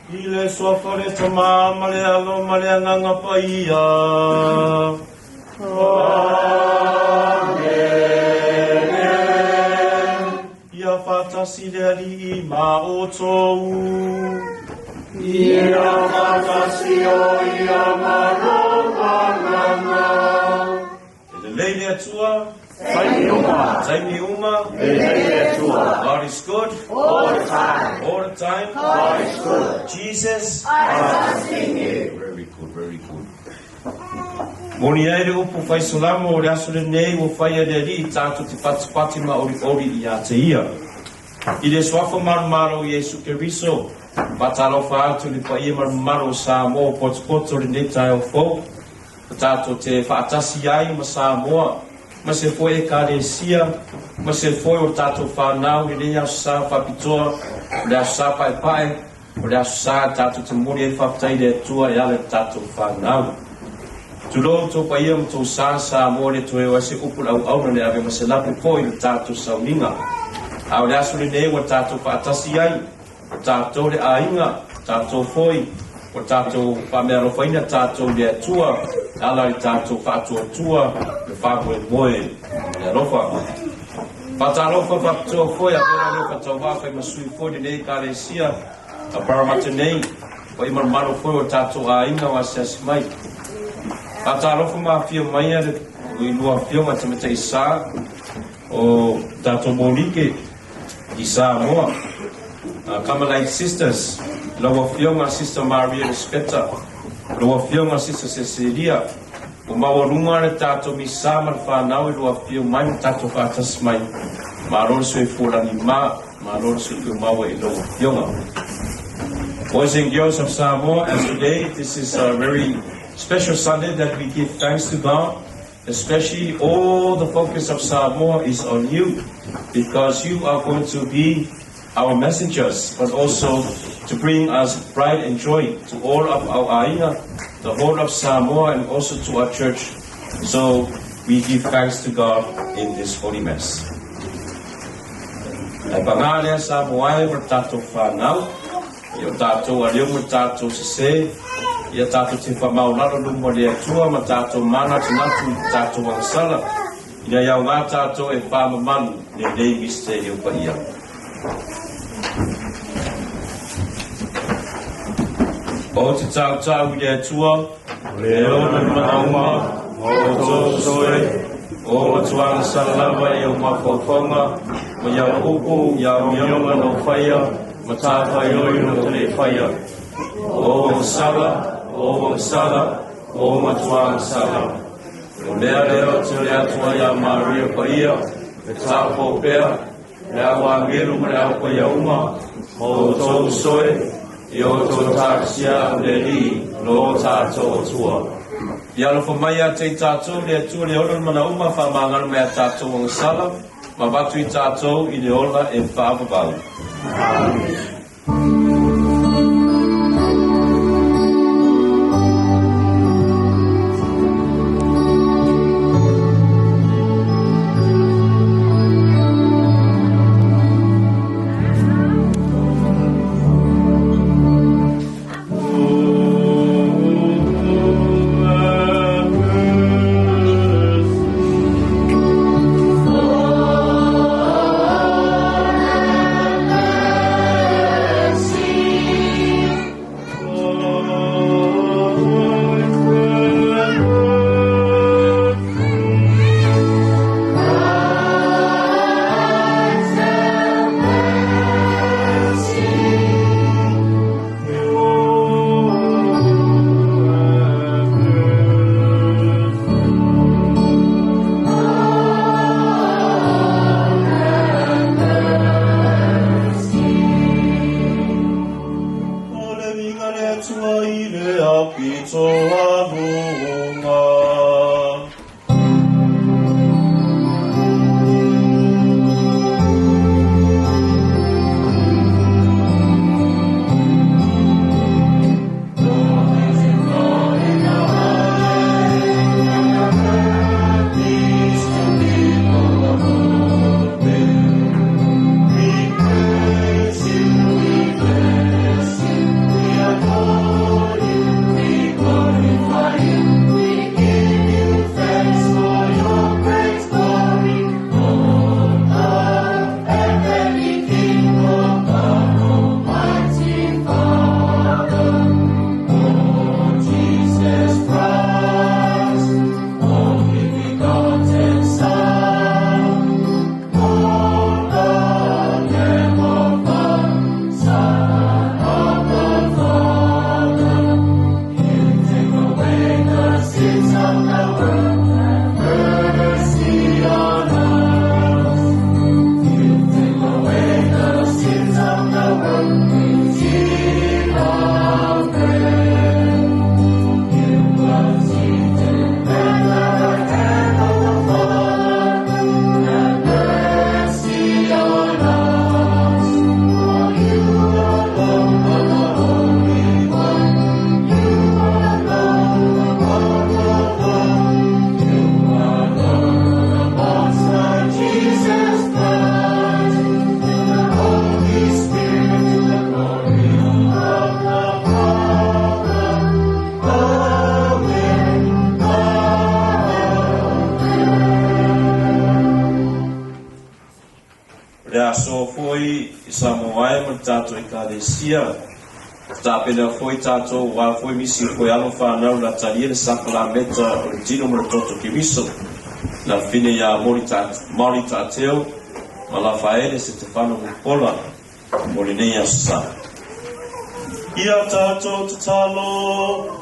I le suafa o le Tama ma le Alo ma le Agaga Paia. Amene. Ia faatasi le Alii ma outou. Ia faatasi o ia ma lou agaga. E lelei le Atua. Taimi uma. Taimi uma. Lelei le Atua. God is good. All the time. All the time. God is good. Jesus. I trust in you. Very good, very good. Moni ai le upu faisolamo o le aso lenei ua faia e le Alii tatou te patipati ma olioli ia te ia. I le suafa malomalo o Iesu Keriso, faatalofa atu i le paia ma le mamalu o Samoa ua potopoto i lenei taeao fou, ua tatou te faatasi ai ma Samoa, ma se foi Ekalesia, ma se foi o tatou whanau i lenei aso sa faapitoa, o le aso sa paepae, o le aso sa tatou te momoli ai le faafetai i le Atua e ala i le tatou whanau. Tulou tou paia ma tou sa Samoa le toe o ai se upu i le auauna le ave ma se lape foi i le tatou sauniga. A o le aso lenei ua tatou faatasi ai, o tatou le aiga, tatou foi, o tatou faameaalofaina tatou i le Atua, e ala i le tatou faatuatua, le faamoemoe ma le alofa. Faatalofa faapitoa foi avea lea faatauvaa fai ma sui foi lenei Ekalesia a Parramatta nei, o i malomalo foi o tatou aiga o asiasi mai. Faatalofa ma afio mai le i lua afioga tamaitai sa o tatou Monike i Samoa. Carmelite Sisters, lau afioga Sister Maria Respecta, lau afioga Sister Cecilia, ua maualuga le tatou misa ma le whanau i lua afio mai ma tatou faatasi mai. Malo le soifua lagi ma, malo le soifua maua i lau afioga. Boys and girls of Samoa, as today, this is a very special Sunday that we give thanks to God. Especially all the focus of Samoa is on you, because you are going to be our messengers, but also to bring us pride and joy to all of our aiga, the whole of Samoa, and also to our church. So we give thanks to God in this Holy Mass. Ae paga lea Samoa e ma le tatou whanau, i o tatou aleo ma le tatou sese, ia tatou te whamaulalo luma o le Atua ma tatou manatunatu i tatou agasala, ina ia augā tatou e whamamalu lenei misterio paia. O te tautau i le Atua, le ona le manauma, ma o tō soe, o matuanga lava i o mafaufauga, ma ia upu, ia mioga no whaia, ma tāwhai oi no te le whaia. O agasala, o agasala, o matua agasala. O lea lea o te le atua ia Maria Paia, e tāpō pea, le au angelu ma le au paia uma, ma o tō soe, i o tō tāksia o le Alii, lo tātou Atua. Ia alofa mai ia te i tātou, le Atua le ona le manauma, whaamāgalo mai a tātou agasala, ma avatu i tātou i le ola e faavavau. Amen. O le viiga i le Atua i le aupito a luga. Peace to people above. We praise you, we bless you, we tatou Ekalesia. Tapena foi tatou aua foi nisi foi alo fanau la talia le sakalameta o le tino ma le toto Keriso. La fine ia Moli Tateo ma Lafaele Setefano Mupola mo lenei aso sa. Ia tatou tatalo.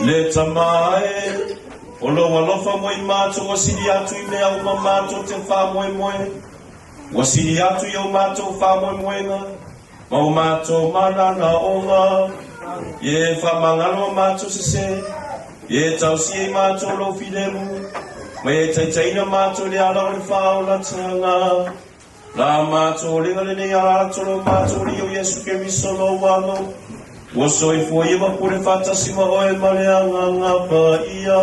Le Tama e, o lou alofa mo i matou ua sili atu i mea uma matou te faamoemoe, ua sili atu i o matou faamoemoega ma o matou mananaoga. Ia e faamagalo a matou sesē, ia e tausia i matou lou filemu, ma ia e taitaiina matou i le ala o le faaolataga. La matou oliga lenei ala atu lo matou Alii o Iesu Keriso lou Alo, ua soifua ia ma pule faatasi ma oe ma le Agaga Paia,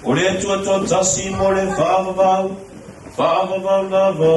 o le Atua toatasi mo le faavavau, faavavau lava.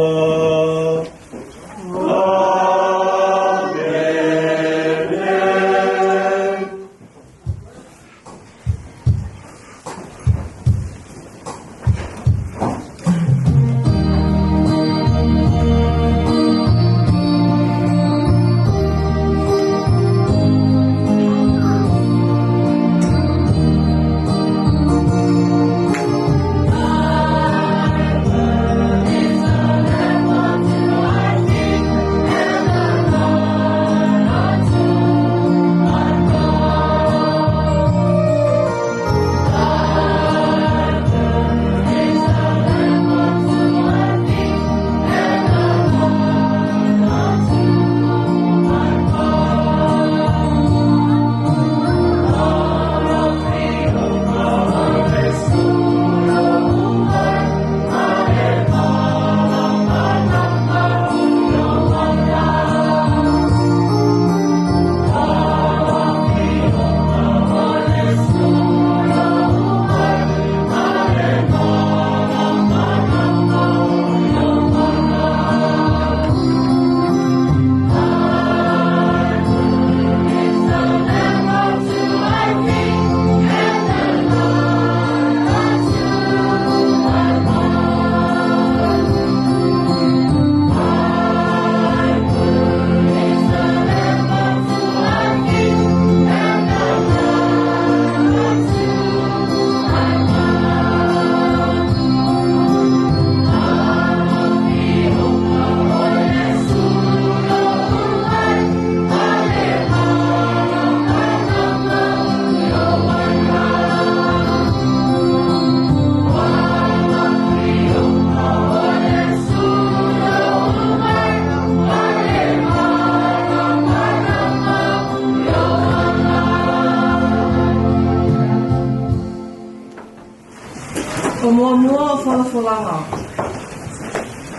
O muamua o folafolaga.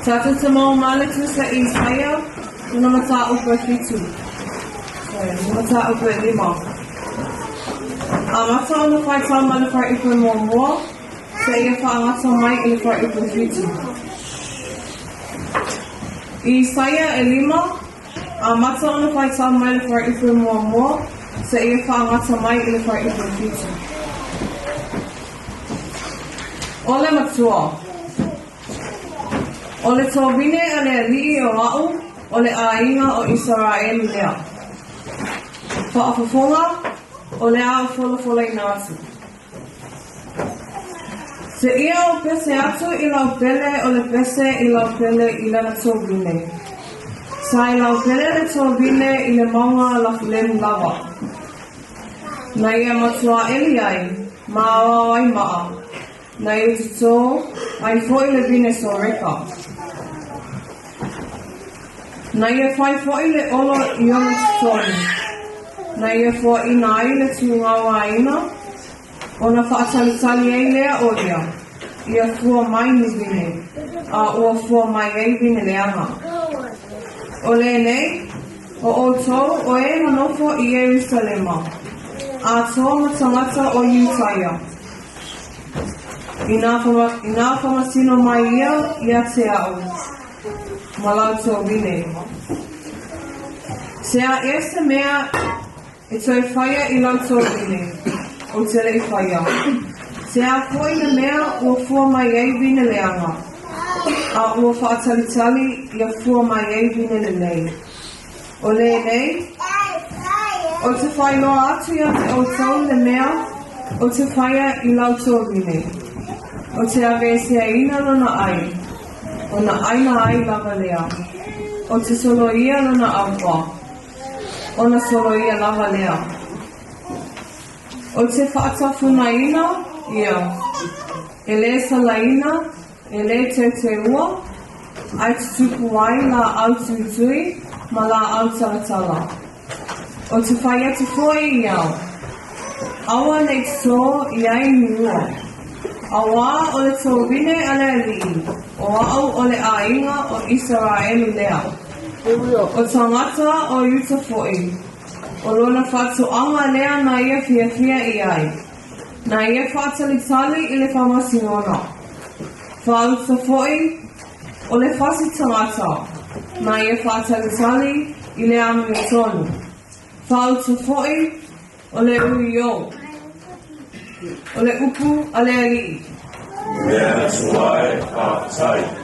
Tatou te maua mai le tusa i Isaia, lona mataupu e 7. Sorry, lona mataupu e 5. Amata ona faitau mai le fuaiupu e muamua, seia faagata mai i le fuaiupu e 7. I Isaia e 5, amata ona faitau mai le fuaiupu e muamua, seia faagata mai i le fuaiupu e 7. O le Matua. O le tovine a le Alii o a'u, o le aiga o Isaraelu lea. Faafofoga, o le a ou folafolaina atu. Seia ou pese atu i lau pele o le pese i lau pele i lana tovine. Sa i lau pele le tovine i le mauga lafulemu lava. Na ia matua ʻeli ai, ma aoao ai maʻa, na ia totō ai foi le vine soreka. Na ia fai foi le olo i ona totonu, na ia foaʻina ai le tugauaina, ona faatalitali ai lea o ia, ia fua mai ni vine, a ua fua mai ai vine leaga. O lenei, o ʻoutou o e nonofo i Ierusalema, atoa ma tagata o Iutaia, inā inā faamasino mai ia ia te a'u ma la outou vine. Se a ea se mea e toe faia i la outou vine, ou te le i faia. Se a foi le mea ua fua mai ai vine leaga, a ua faatalitali ia fua mai ai vine lelei. O lenei, ou te faailoa atu ia te outou le mea ou te faia i lau tovine, ou te aveeseaina lona ai, ona aina ai lava lea, ou te soloia lona aupa, ona soloia lava lea. Ou te faatafunaina ia, e lē salaina, e lē teuteua, ae tutupu ai laau tuitui ma laau talatala. Ou te fai atu foi i au, aua ne i totō i ai ni ua, auā o le tovine a le Alii, o au o le aiga o Isaraelu lea. O tagata o Iuta foi, o lona faatoaga lea na ia fiafia i ai, na ia faatalitali i le faamasinoga. Faauta foi, o le fasi tagata, na ia faatalitali i le amiotonu. Faauta foi, o le ui ou. O le upu a le Alii. Le Atua e, faafetai.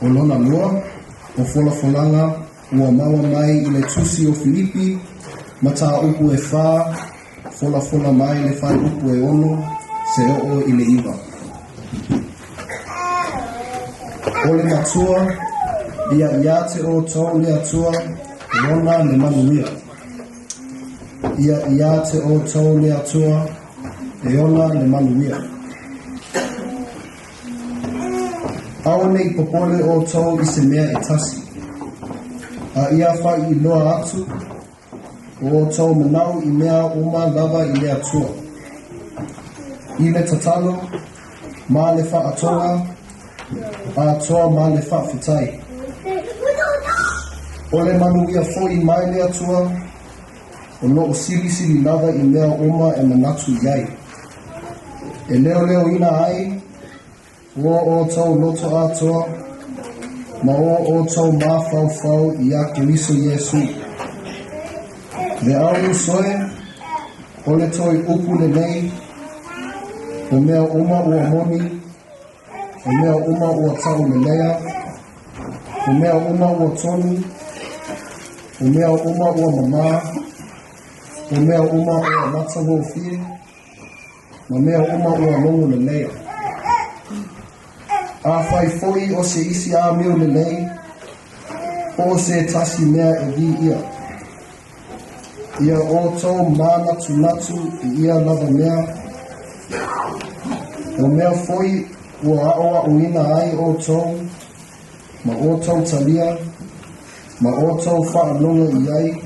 O lona lua, o folafolaga ua maua mai i le Tusi o Filipi, mataupu e fā, folafola mai le fuaiupu e 6 seia oo i le 9. O le Matua, ia ia te outou le Atua e ona le manuia. Ia ia te outou le Atua e ona le manuia. Aua ne i popole outou i se mea e tasi, a ia faailoa atu o outou manao i mea uma lava i le Atua. I le tatalo, ma le faatoga, atoa ma le faafetai. O le manuia foi mai le Atua, o loo silisili lava i mea uma e manatu i ai. E leoleoina ai o outou loto atoa ma o outou mafaufau iā Keriso Iesu. Le au uso e, o le toe upu lenei, o mea uma ua moni, o mea uma ua tauleleia, o mea uma ua tonu, o mea uma ua mamā, o mea uma ua matagofie, ma mea uma ua logo leleia. Afai foi o se isi amio lelei, po o se tasi mea e viia, ia outou manatunatu i ia lava mea, o mea foi ua aʻoaʻoina ai outou, ma outou talia, ma outou faalogo i ai,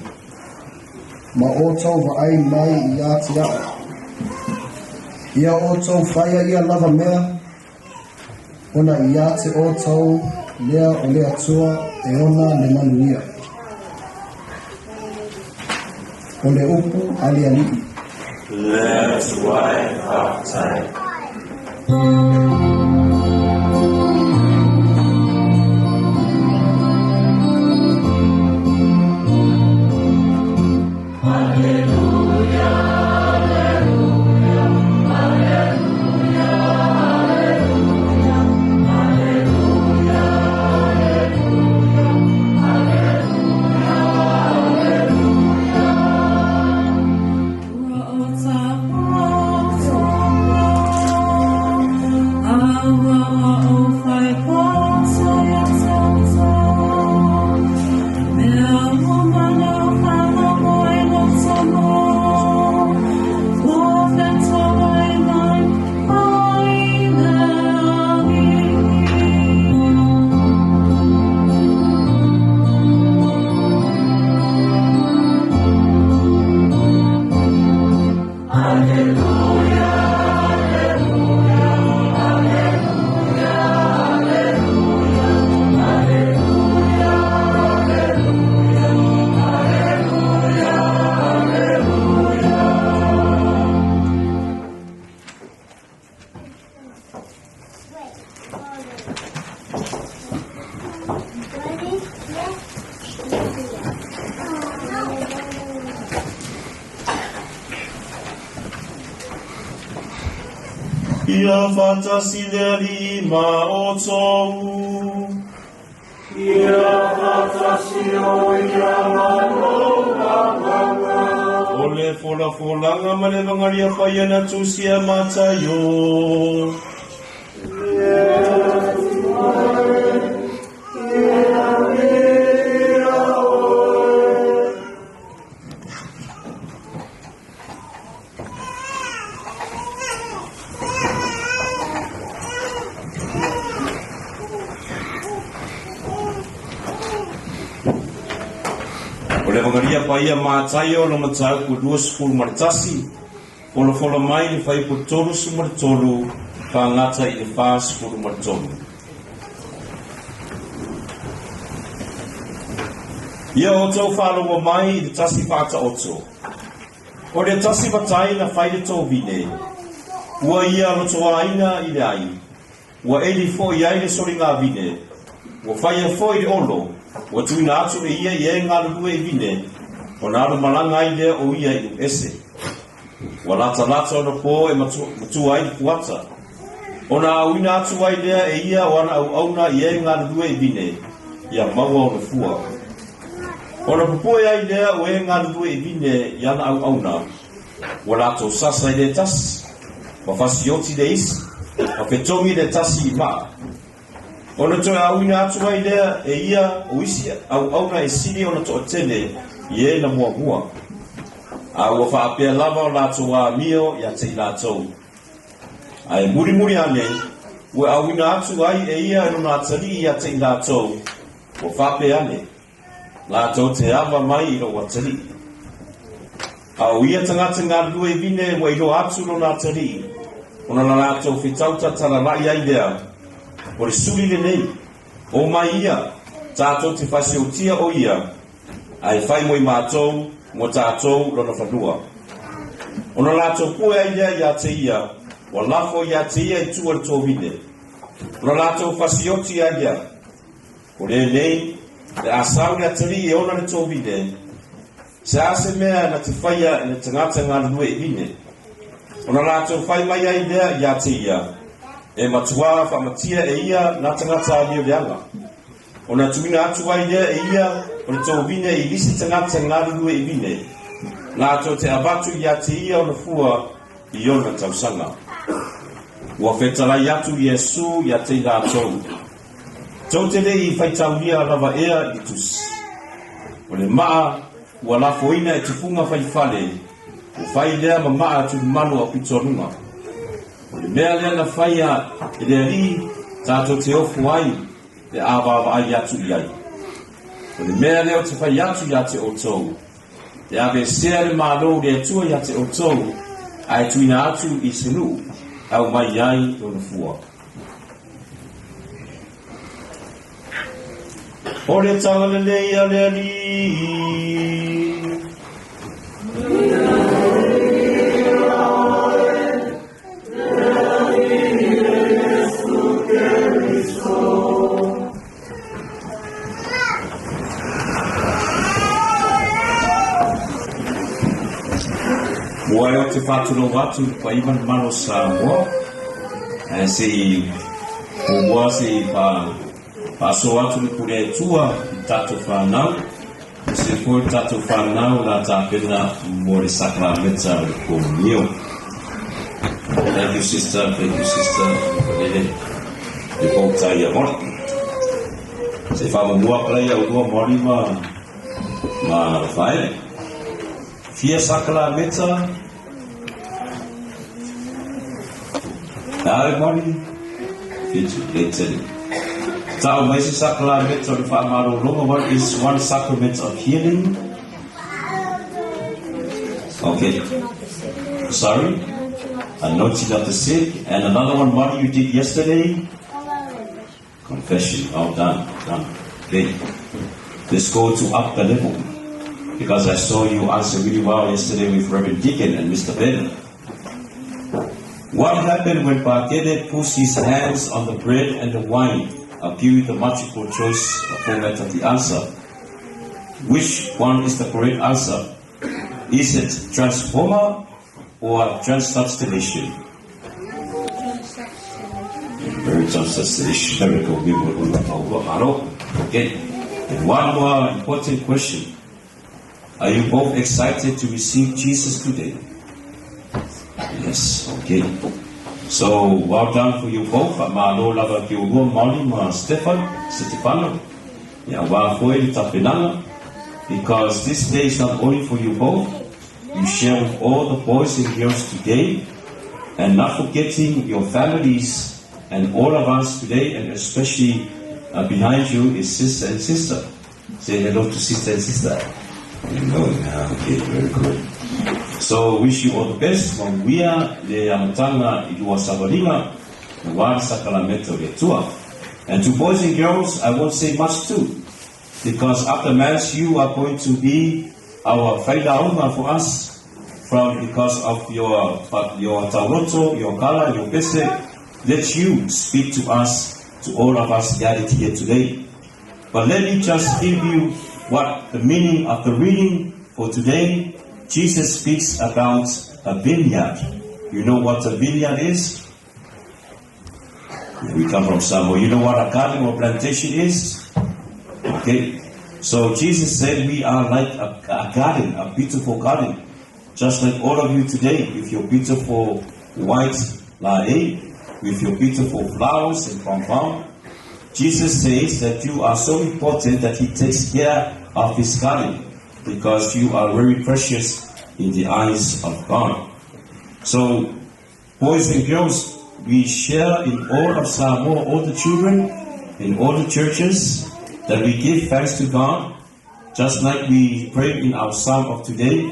ma outou vaai mai ia te aʻu. Ia outou faia ia lava mea, ona ia te outou lea o le Atua e ona le manuia. O le upu a le Alii. Le Atua e faafetai. Ia faatasi le Alii ma outou. Ia faatasi o ia ma lou agaga. O le folafolaga ma le Evagalia paia na tusia e Mataio. O le Evagalia paia Mataio lona mataupu 21, folafola mai le fuaiupu 33 faagata i le 43. Ia outou faalogo mai i le tasi faataoto. O le tasi matai na fai le tovine, ua ia lotoaina i le ai, ua eli foi ai le soligavine, ua faia foi le olo, ua tuuina atu e ia i e galulue i vine, ona alu malaga ai lea o ia i nuu ese. Ua latalata ona po e matua ai le fuata. Ona auina atu ai lea e ia o ana auauna i e galulue i vine, ia maua ona fua. Ona popoe ai lea o e galulue i vine i ana auauna, ua latou sasa i le tasi, ma fasioti le isi, ma fetogi le tasi i maa. Ona toe auina atu ai lea e ia o isi auauna e sili ona toatele i e na muamua. A ua faapea lava o latou amio ia te i latou. Ae mulimuli ane, ua auina atu ai e ia e lona atalii ia te i latou, ua faapea ane, Latou te ava mai i lou atalii. A o ia tagata galulue i vine ua iloa atu lona atalii, ona na latou fetauta talalai ai lea, O le suli lenei, o mai ia, tatou te fasiotia o ia, ae fai mo i matou mo tatou lona fanua. Ona latou pue ai lea ia te ia, ua lafo ia te ia i tua le tovine. Ona latou fasioti ai lea, O lenei, le a sau le atalii e ona le tovine, se a se mea na te faia e le tagata galulue i vine. Ona latou fai mai ai lea ia te ia, e matuā faamatia e ia na tagata amio leaga. Ona tuuina atu ai lea e ia o le tovine i isi tagata galulue i vine, latou te avatu ia te ia ona fua i ona tausaga. Ua fetalai atu Iesu ia te i latou. Tou te le i faitaulia lava ea i le tusi. O le maa ua lafoina e tufuga fai fale, ua fai lea ma maa tulimanu aupitoaluga. O le mea lea na faia e le Alii tatou te ofo ai pe a vaavaai atu i ai. O le mea lea ou te fai atu ia te outou, e aveesea le Malo o le Atua ia te outou, ae tuuina atu i se nuu e aumai ai lona fua. O le tagalelei a le Alii. Ua e o te whātulou atu i pa iwan malo Samoa. Ae se i muamua se i faasoa atu le pule Atua i tatou whānau. Se foi le tatou whānau la tapena mo le sakarameta o le komunio. Thank you sister, thank you sister. Lele, le poutai ia moli. Se whamamua pala ia ulua moli ma ma Rafaele. Fia sakarameta Ai moli. Fitu, le tele. Tau mai se sakarameta o le whaamalologa. What is one sacrament of healing? Okay. Sorry? Anointing of the sick. And another one, what you did yesterday? Confession. Well done. Done. Okay. Let's go to up the level. Because I saw you answer really well yesterday with Reverend Deacon and Mr. Ben. What happened when Pakele puts his hands on the bread and the wine? I'll give you the multiple choice format of the answer. Which one is the correct answer? Is it transformer or transubstantiation? Very transubstantiation. Very good. Okay. And one more important question. Are you both excited to receive Jesus today? Yes, okay. So, well done for you both. Malo lava ki ulua Maoli ma Stefan, Stefano. Ia wā foi le tapenaga. Because this day is not only for you both. You share with all the boys and girls today. And not forgetting your families and all of us today, and especially behind you is sister and sister. Say hello to sister and sister. Hello. Okay, very good. So, wish you all the best. Manuia le amataga i lua savaliga, aua le sakalameta o le Atua. And to boys and girls, I won't say much too, because after Mass you are going to be our failauga for us, from because of your your tauloto, your kala, your pese. Let you speak to us, to all of us gathered here today. But let me just give you what the meaning of the reading for today. Jesus speaks about a vineyard. You know what a vineyard is? We come from Samoa. You know what a garden or plantation is? Okay. So Jesus said we are like a, a garden, a beautiful garden. Just like all of you today with your beautiful white lae, with your beautiful flowers and compound. Jesus says that you are so important that he takes care of his garden because you are very precious in the eyes of God. So, boys and girls, we share in all of Samoa, all the children, in all the churches, that we give thanks to God, just like we pray in our psalm of today,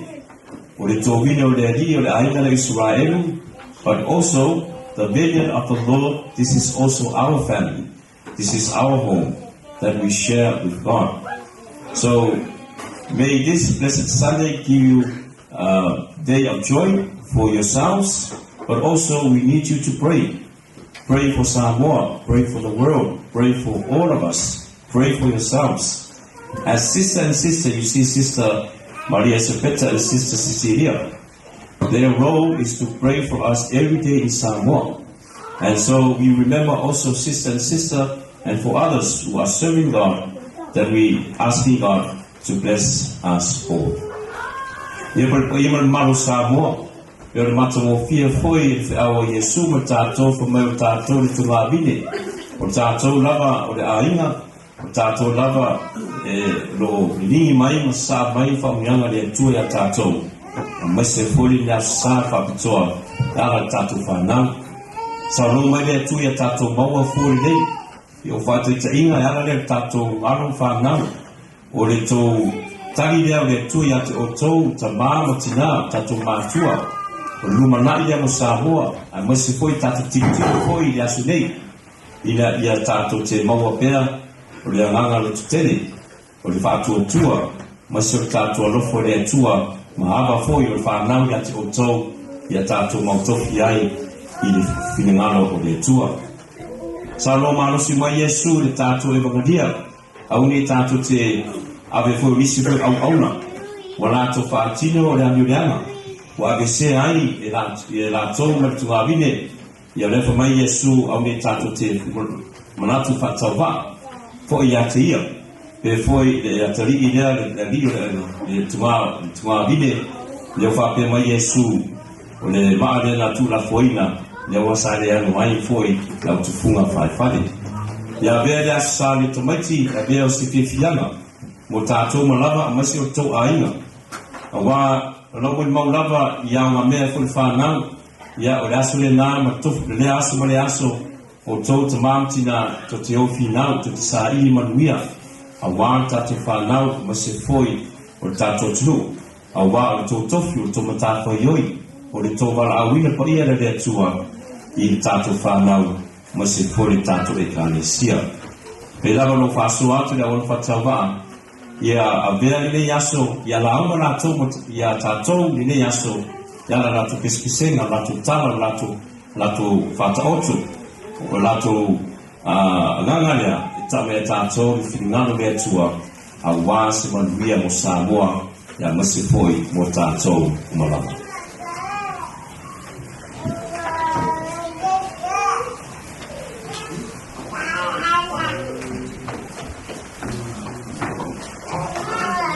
o le tovine o le Alii o le aiga lea o Isaraelu, but also the vineyard of the Lord, this is also our family, this is our home that we share with God. So may this blessed Sunday give you a day of joy for yourselves, but also we need you to pray. Pray for Samoa, pray for the world, pray for all of us, pray for yourselves. As sister and sister, you see Sister Maria Sapeta and Sister Cecilia. Their role is to pray for us every day in Samoa. And so we remember also sister and sister and for others who are serving God that we asking God to bless us all. Ia ma le paia ma le mamalu o Samoa, e o le matagofie foi i le feau a Iesu ma tatou fai mai o tatou le tungāvine, o tatou lava o le aiga, o tatou lava e lo o liligi mai ma sasaa mai faamanuiaga a le Atua iā tatou, aemaise foi lenei aso sa faapitoa e ala i le tatou fanau. Saunoa mai le Atua ia tatou maua fua lelei i o faataitaiga e ala lea i le tatou alo ma fanau. O le tou tali lea o le Atua ia te outou, tamā ma tinā, o tatou matua, o le lumanai lea mo Samoa, aemaise foi tatou tilotilo foi i le aso nei, ina ia tatou te maua pea o le agaga lototele, o le faatuatua, aemaise o le tatou alofa i le Atua ma ava foi o le fanau ia te outou ia tatou mautofi ai i le finagalo o le Atua. Saunoa malosi mai Iesu i le tatou Evangelia. Aua nei tatou te ave foi o nisi foi auauna ua latou faatino le amioleaga ua avesea ai e latou ma le tugavine ia lea fai mai Iesu aua nei tatou te manatu faatauvaa foi ia te ia pe foi le atalii lea le alii o le tugavine lea ua faapea mai Iesu O le maa lea na tuulafoina, lea ua saeleano ai foi lau tufuga faifale. Ia avea le Aso Sa le tamaiti e avea o se fiafiaga mo tatou ma lava aemaise o tou aiga. Aua o lau molimau lava i aogamea foi le fanau, ia o le aso lena ma tofu, lea aso ma lea aso, outou tama ma tina tou te ou finau, tou te saili manuia, aua le tatou fanau aemaise foi o le tatou atunuu. Aua o le tou tofi, o le tou matafaioi, o le tou valaauina paia lea le Atua i le tatou fanau ma se foi le tatou Ekalesia. Pei lava ona ou faasoa atu i le auala faatauvaa, ia avea lenei aso, ia lauga latou ma ia tatou lenei aso i ala latou pesepesega, latou tala, o latou latou faataoto, o latou agaga lea e tau mai ia tatou le finagalo le Atua Aua se manuia mo Samoa aemaise foi mo tatou uma lava.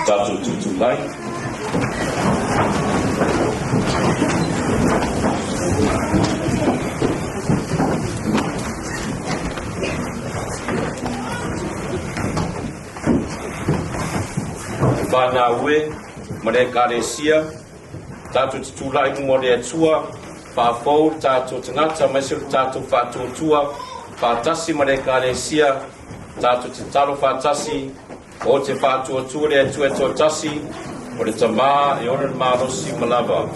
Tatou tutulai. Whanau e, ma le Ekalesia, tatou te tulai i mua o le Atua, whaafou le tatou tangata aemaise o le tatou whaatuatua, whaatasi ma le Ekalesia, tatou te talo whaatasi, o te whaatuatua le Atua e toatasi, o le tamā e ona le malosi uma lava.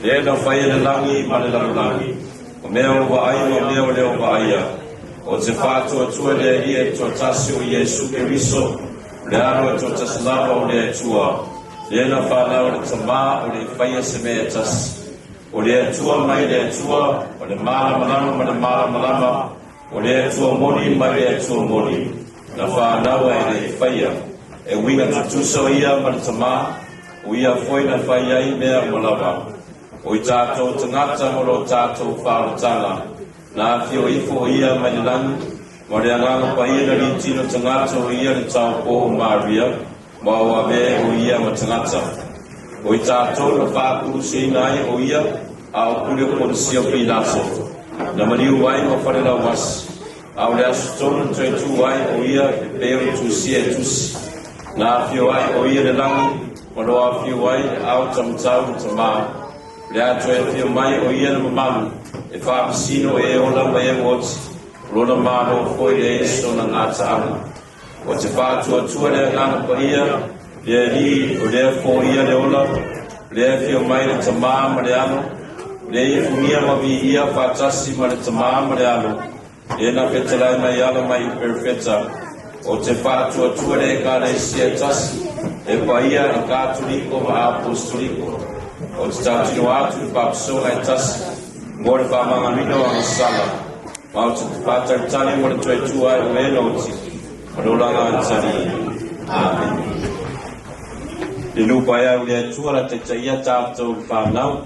Le na whaia le langi ma le lalolagi, o mea o vaai ma mea o leo vaaia, O te whaatuatua le Alii e toatasi o Iesu Keriso, o le Alo e toatasi lava o le Atua, lea na whanau le Tamā o le whaia se mea e tasi. O le Atua mai le Atua, o le malamalama ma le malamalama, o le Atua moni mai le Atua moni, na whanaua e le whaia. E uiga tutusa o ia ma le Tamā, o ia foi na whai ai mea uma lava. O i tātou tangata mo lo tātou whaolotanga. Na afio ifo o Ia mai le lagi, ma le Agaga Paia na litino tagata o Ia le taopo o Maria, ma ua avea ai o Ia ma tagata. O i tatou na faakulusiaina ai o Ia, a o pule o Ponisio Pilato, na maliu ai ma falelauasi, a o le aso tonu na toe tu ai o Ia e pei ona tusia e tusi. Na afio ai o Ia le lagi, ma lo afio ai le ao tamatau ma tamā. O le a toe afio mai o Ia le mamalu, e faamasino e ola ma e oti, o lona Malo foi e leai sona gataaga. O te faatuatua le Agaga Paia, le Alii, o lea foia le ola, o lea afio mai le Tamā ma le Alo, o lea ifugia ma viia faatasi ma le Tamā ma le Alo, le na fetalai mai ala mai i Perofeta. O te faatuatua le Ekalesia e tasi, e paia, e Katoliko ma Apostoliko. O te tautino atu i le papasoga e tasi, mo le faamagaloina o agasala, ma o te faatalitali mo le toe tu ai o e na oti, ma le olaga anitalii. Amene. Le lupa ai au le Atua la taitaia tatou le whanau,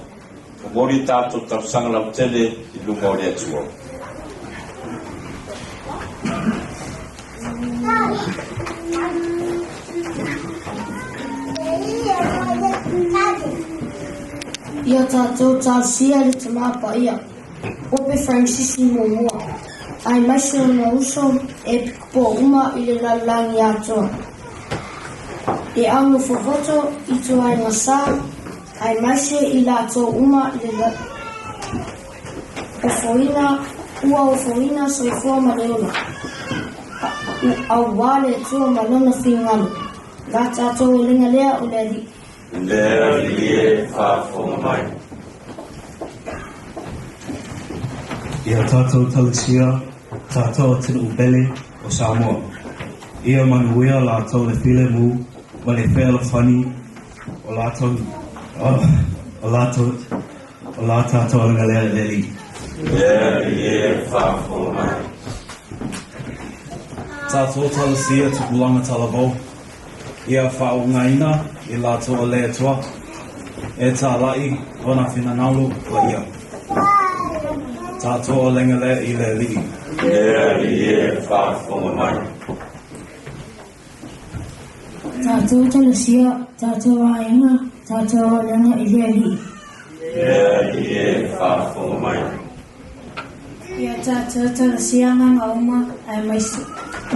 momoli tatou talosaga lautele i luma o le Atua. Ia tatou talosia le Tamā Paia, Pope Fransisi muamua, aemaise ona uso e epikopo uma i le lalolagi atoa. E aunofofoto ituaiga sa, aemaise i latou uma i le ofoina ua ofoina soifua ma le ola, auā le Atua ma Lona finagalo. La tatou olega lea o le Alii. Le Alii e faafofoga mai. Ia tatou talosia, tatou atunuu pele o Samoa. Ia manuia latou le filemu ma le fealofani o latou o latou o la tatou olega lea i le Alii. Le Alii e faafofoga mai. Tatou talosia tupulaga talavou, ia faauugaina i latou o le Atua, e tālaʻi lona finagalo paia. Tatou olega lea i le Alii. Le Alii e faafofoga mai. Tatou talosia, tatou aiga, tatou olega i le Alii. Le Alii e faafofoga mai. Ia tatou talosia agaga uma, aemaise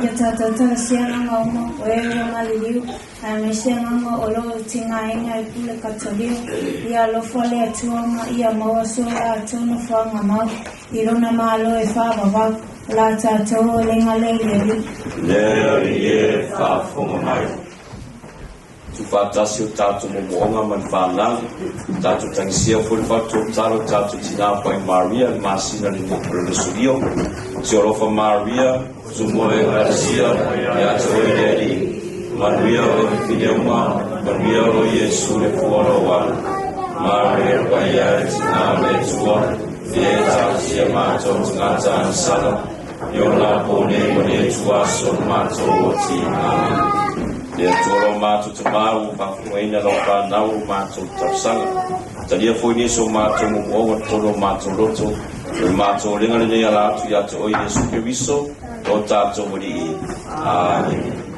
Ia tatou talosia agaga uma o e ua maliliu, aemaise agaga o lo o tigaina i pule Katoliko, ia alofa le Atua ma ia maua so latou nofoaga mau i Lona Malo e faavavau. O la tatou olega lea i le Alii. Le Alii e faafofoga mai. Tuufaatasi o tatou moomooga ma le fanau, tatou tagisia foi le fautuatalo o tatou tinā Pai Maria i le masina lenei o le Losolio. Te alofa Maria, tumu o Ekalesia, ia te oe le Alii. Manuia oe fifine uma, manuia o Iesu le fua o lou alu. Maria Paia e tinā o le Atua, e talosia matou tagata agasala, i ona po nei ma le Atua aso na matou oti. Amene. Le Atua lo matou Tamā ua faafofogaina lau fanau o matou talosaga. Talia foi nisi o matou moomooga totonu o matou loto, o le matou olega lenei ala atu ia te oe Iesu Keriso, lo tatou Alii. Amene.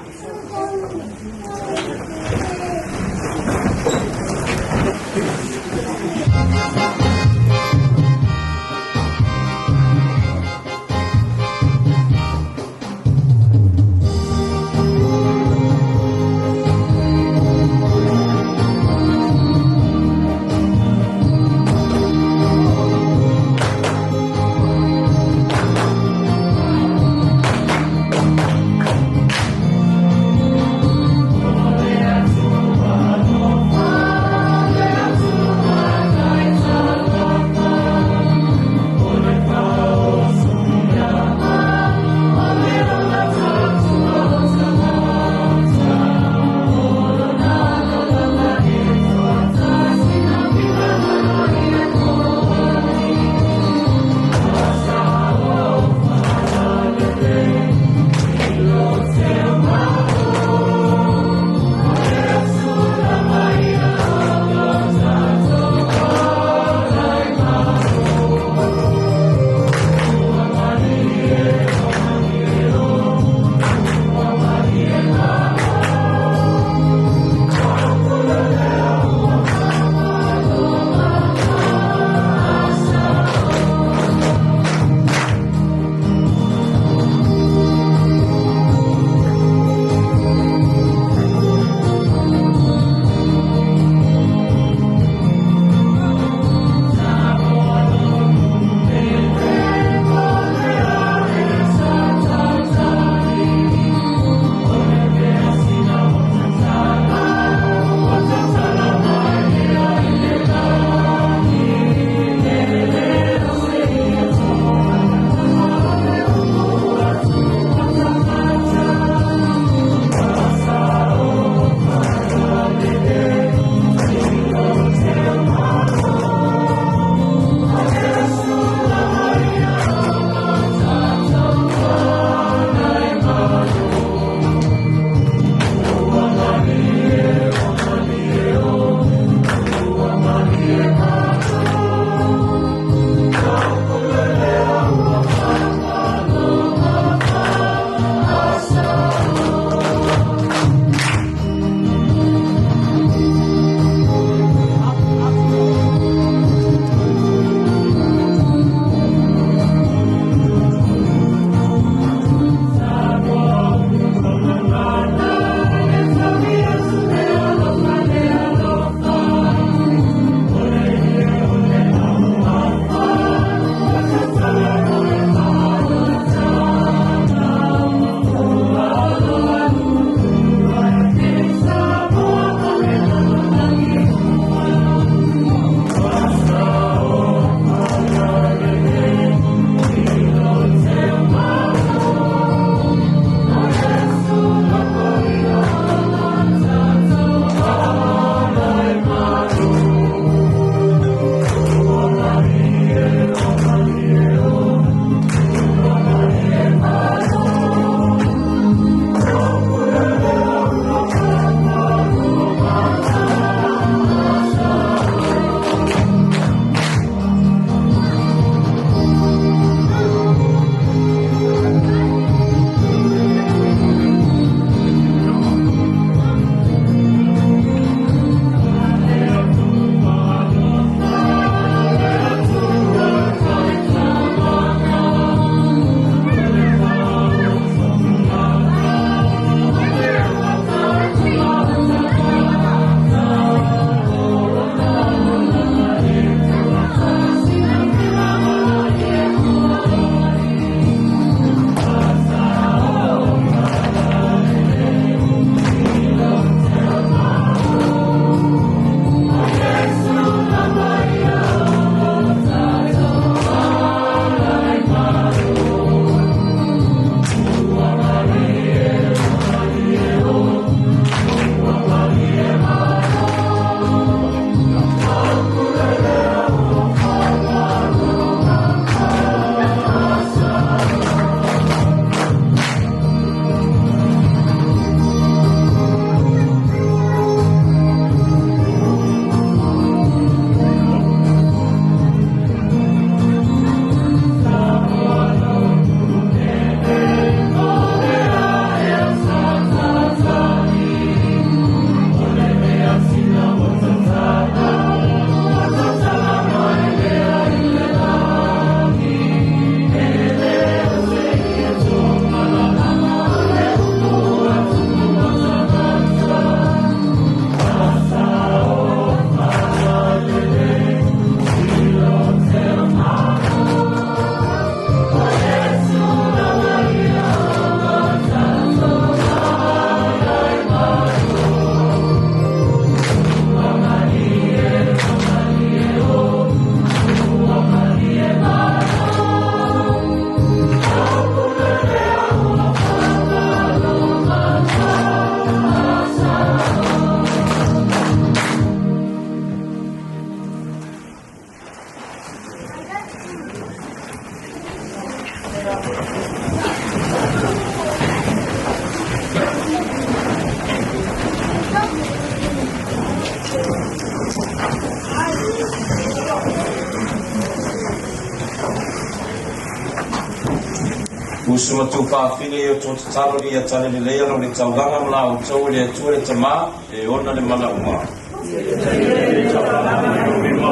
Uso ma tou faafine i o tou tatalo ina ia tali lelei ala o le taulaga ma la outou e le Atua le Tama e ona le mana uma. Ia tali lelei le taulaga ma le lima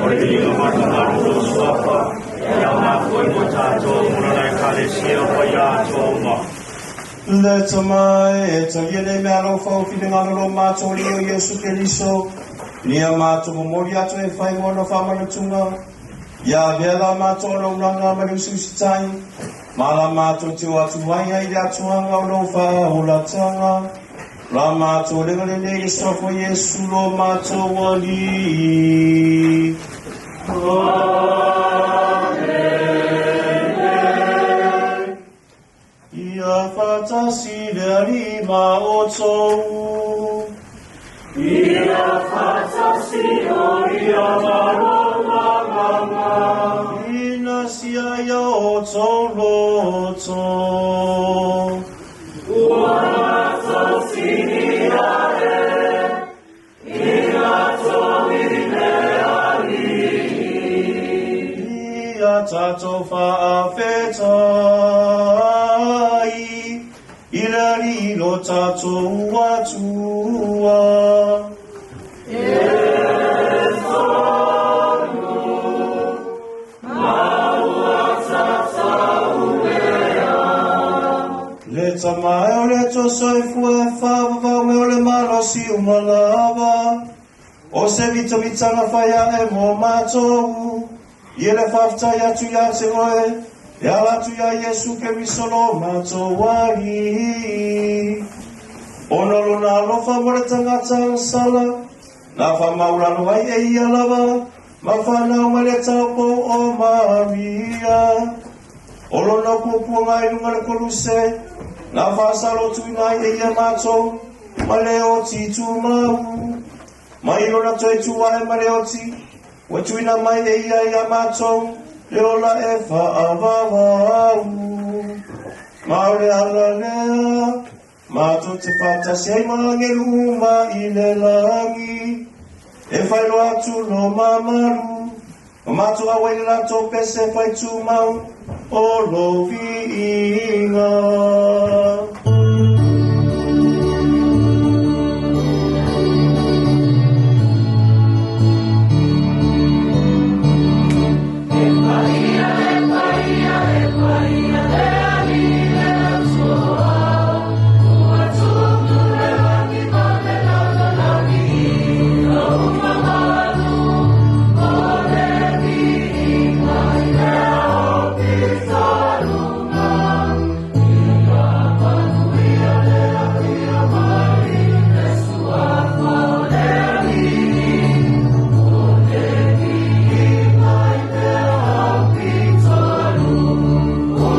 o le viiga matagalo o lou Suafa, e aoga foi mo tatou mo lana Ekalesia paia atoa uma. Le Tama e talia nei meaalofa o finagalo lo matou Alii o Iesu Keriso, ina ia matou momoli atu e fai mo ona faamanatuga, Ia avea la matou auaunaga ma le usiusitai, ma la matou te o atu ai ai i le atoaga o lou faaolataga. O la matou alega lenei i le suafa o Iesu lo matou Alii. Ia faatasi le Alii ma outou. Ia faatasi ia ma lou agaga. Ina sia ia outou loto. Ua tofia e, ina togi le Alii. Ia tatou faafetai i le Alii lo tatou Atua. E tonu, ma ua tatau lea. Le Tama e o le Atua soifua e faavavau e o le malosi uma lava. O se vitavitaga fai ae mo matou. Ia le faafetai atu ia te oe, e ala atu iā Iesu Keriso lo matou Alii. Ona o lona alofa mo le tagata agasala, na faamaualalo ai e ia lava, ma fanau mai le taupou o Maria. O lona puapuaga i luga o le koluse, na faasalotuina ai e ia matou, ma le oti tumau. Mai lona toe tu ae ma le oti, ua tuuina mai e ia iā matou le ola e faavavau. Ma o le ala lea, matou te faatasi ai ma agelu uma i le lagi, e faailoa atu lo mamalu, ma matou auai i le latou pese fai tumau o lou viiga. E paia, e paia, e paia le Alii le Atua, ua tumu le lagi ma le lalolagi i lou mamalu, o le viiga i le aopito luga. Ia manuia le afio mai i le Suafa o le Alii, o le viiga i le aopito luga.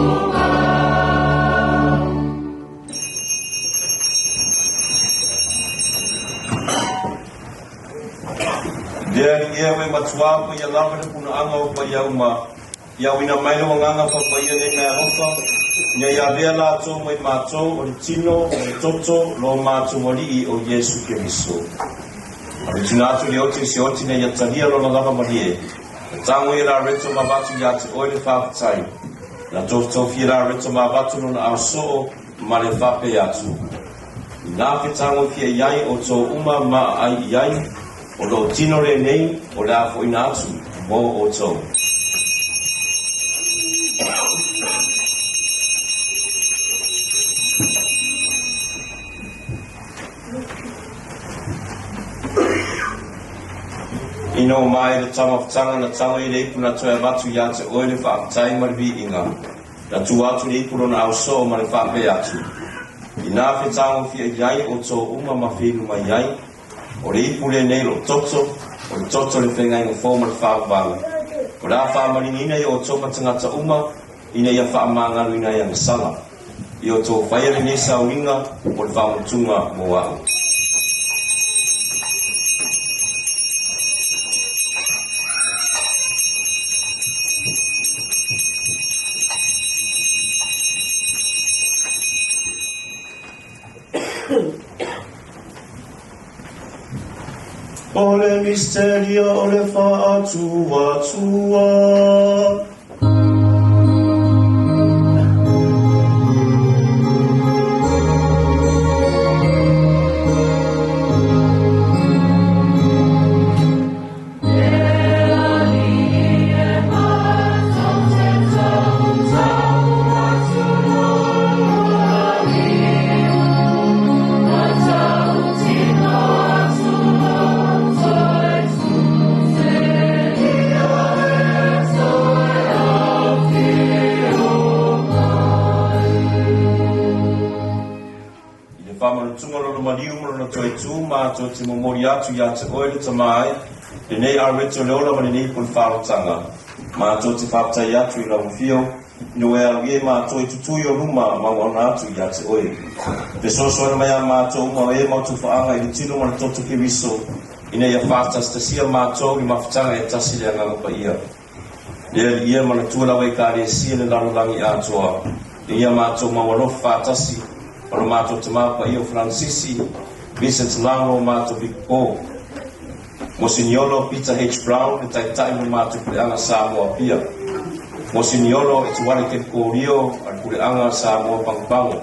Le Alii e, ua e matuā paia lava le punaaga o paia uma, ia auina mai lou Agaga Faapaia nei meaalofa, ina ia avea latou mai matou o le tino ma le toto lo matou Alii o Iesu Keriso. A le tuuina atu i le oti o se oti ina ia talia lona lava malie, na tago ia Lareto ma avatu ia te oe le faafetai. Na tofitofia Lareto ma avatu lona ao soo ma le faapea atu. Inā fetagofia i ai outou uma ma aai i ai, o lou tino lenei o le a foʻina atu mo outou. Ina ua maea le taumafataga na tago i le ipu na toe avatu ia te oe le faafetai ma le viiga, na tuu atu le ipu lona ausoo ma le faapea atu, Inā fetagofia i ai outou uma ma feinu mai ai, o le ipu lenei lou toto, o le toto o le feagaiga fou ma le faavavau, o le a faamaliniina i outou ma tagata uma ina ia faamagaloina ai agasala. I outou faia lenei sauniga mo le faamotuga mo a'u. O le misterio o le faatuatua. I le faamanutuga o lona maliu ma lona toetū matou te momoli atu iā te Oe le Tamā e, lenei aroeto o le ola ma lenei pule faaolotaga. Matou te faafetai atu i lau Afio, ina ua e alu ie matou i tutui o luma ma auauna atu iā te Oe. Fesoasoani mai iā matou uma o e ma tufaaga i le tino ma le toto Keriso, ina ia faatasitasia matou i mafutaga e tasi le Agaga Paia. Le Alii e manatua lava Ekalesia le lalolagi atoa, ina ia matou mau alofa faatasi ma lo matou Tamā Paia o Faransisi, Vincent Lago o matou Piko. Mosiniolo Peter H. Brown le taitai o le matou puleaga Samoa Apia. Mosiniolo Etuale Kekorio a le puleaga Samoa Pagopago.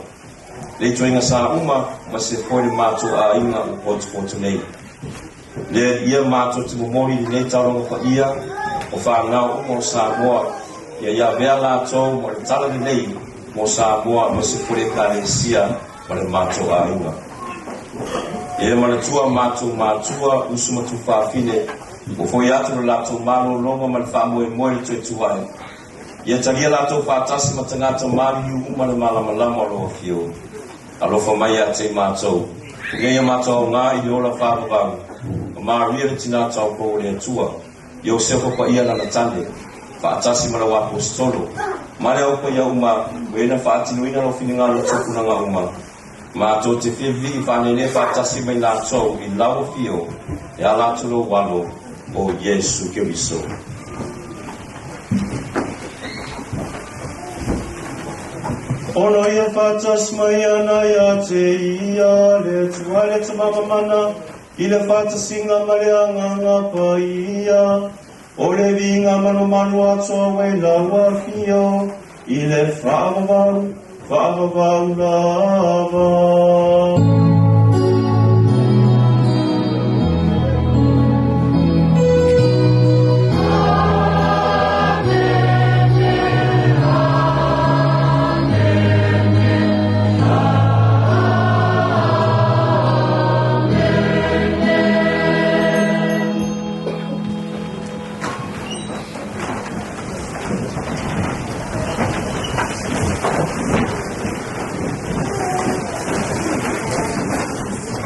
Le ituaiga sa uma ma se foi le matou aiga ua potopoto nei. Le Alii e matou te momoli i lenei taulaga paia o fanau uma o Samoa, ia ia avea latou ma le tala lelei mo Samoa ma se foi le Ekalesia ma le matou aiga. Ia e manatua matou matua, uso ma tuafafine, ua foi atu le latou malologa ma le faamoemoe i le toe tuai. Ia talia latou faatasi ma tagata maliliu uma le malamalama o lou afio. Alofa mai ia te matou, ina ia matou aoga i le ola faavavau, ma Maria le tinā taupou o le Atua, Iosefa paia lana tane, faatasi ma lau aposetolo, ma le au paia uma, o e na faatinoina lou finagalo i tupulaga uma. Matou te fiafia faaneenee faatasi ma i latou i lau afio, e ala atu lou Alo, o Iesu Keriso. Ona ia faatasi mai ana iā te Ia, le Atua le Tama Mamana, i le faatasiga ma le Agaga Paia, o le viiga manomano atoa ua i lau afio, i le faavavau, faavavau lava.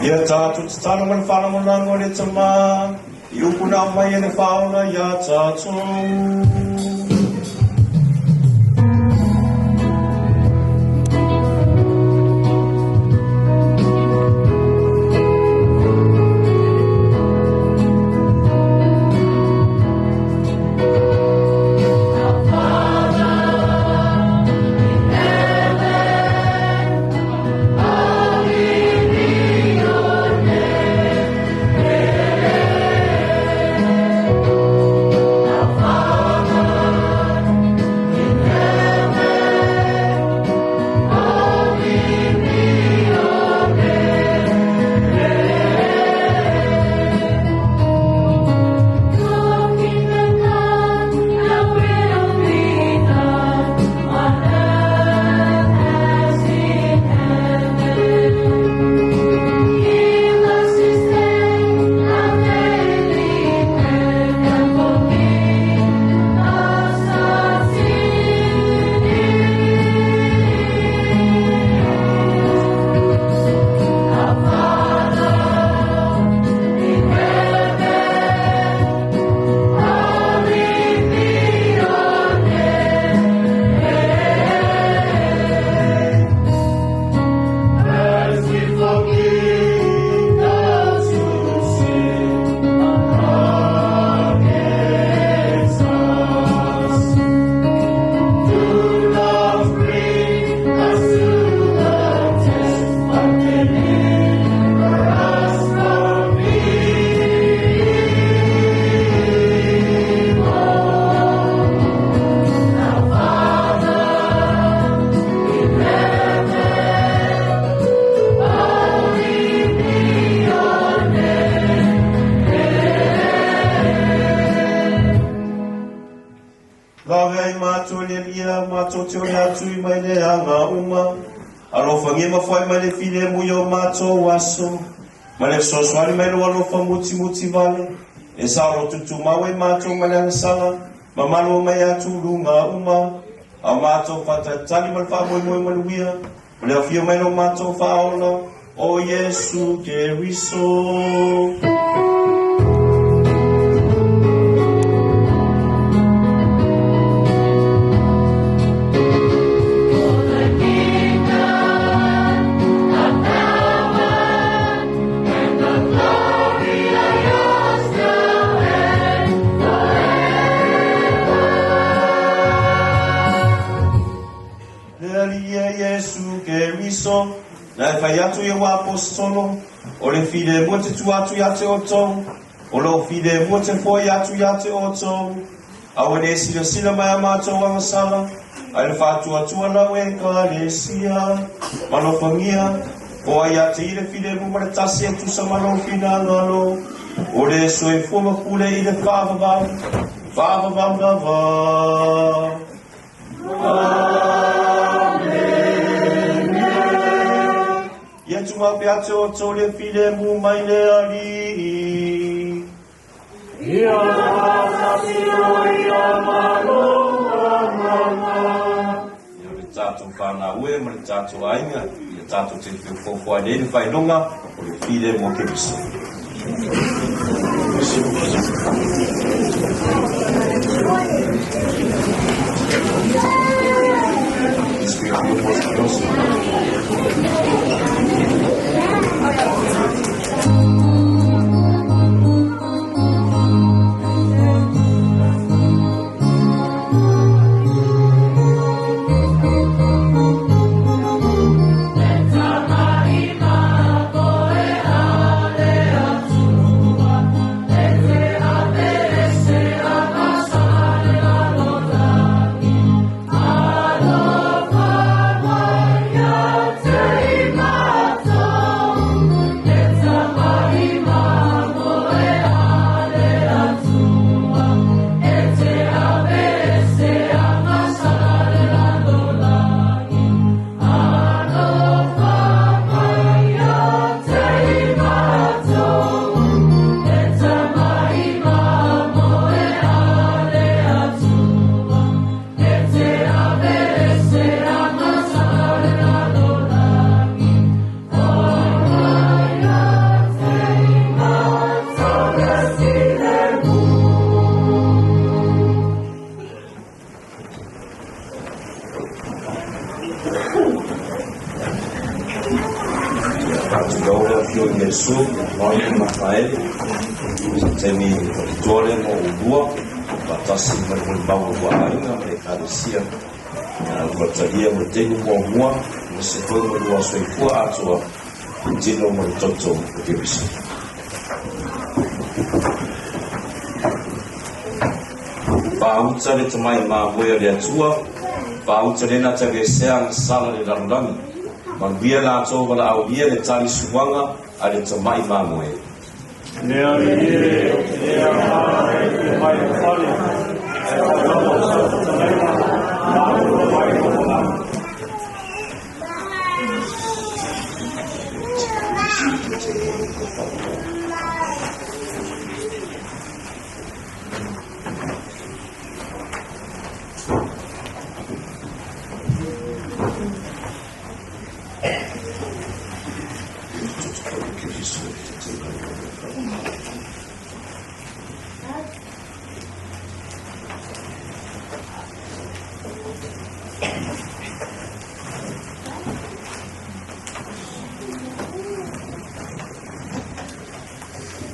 Ia tātou tatalo ma le faalagolago i le Tamā, i upu na aumai e le Faaola iā tatou. luga. Alofagia ma foai mai le filemu i o matou aso, ma le fesoasoani mai lou alofa mutimuti vale, e saoloto tumau ai matou ma le agasala, ma malu mai atuluga uma, a o matou faatalitali ma le faamoemoe manuia, ma le afio mai lo matou Faaola, o Iesu Keriso. Le Alii e Iesu Keriso, na e fai atu i ou aposetolo, o le filemu e te tuu atu ia te outou, o lou filemu e te foai atu ia te outou. Aua ne i silasila mai a matou agasala, ae le faatuatua lau Ekalesia. Ma alofagia, foai ia te i le filemu ma le tasi e tusa ma lou finagalo, o le soifua ma pule i le faavavau, faavavau lava. Ia tumau pea te outou le filemu mai le Alii. Ia faatasi ia ma lou agaga. Ia o le tatou fanau e ma le tatou aiga, ia tatou te feofoofoai ai nei le faailoga o le filemu o Keriso. Faatulou le afio i Iesu, Mari ma Makaele, se taimi faapitoa lea mo oulua, faatasi ma le molimau o lua aiga ma le Ekalesia, lua talia mo le taimi muamua, aemaise foi mo lua soifua atoa i le tino ma le toto o Keriso. Faauta le tamai mamoe a le Atua, faauta lena taveesea agasala le lalolagi. Manuia latou valaaulia le tali suaga a le tamai mamoe. Le Alii e, le agaga e te mai o fale, ae failama o sau fetalaiga, ma o mai o lagi.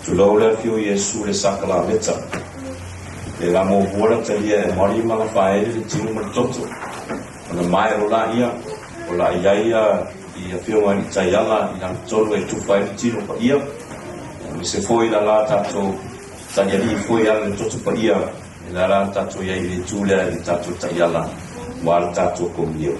Tulou le afio o Iesu i le sakalameta. Le la muamua la talia e Mari ma Lafaele le tino ma le toto. Ona maea loa laia, o la i ai i afioga i Taiala i lalo tonu e tufa ai le tino paia. Aemaise foi la la tatou talialii foi ala le toto paia e la la tatou i ai i le itu lea i le tatou Taiala aua le tatou komunio.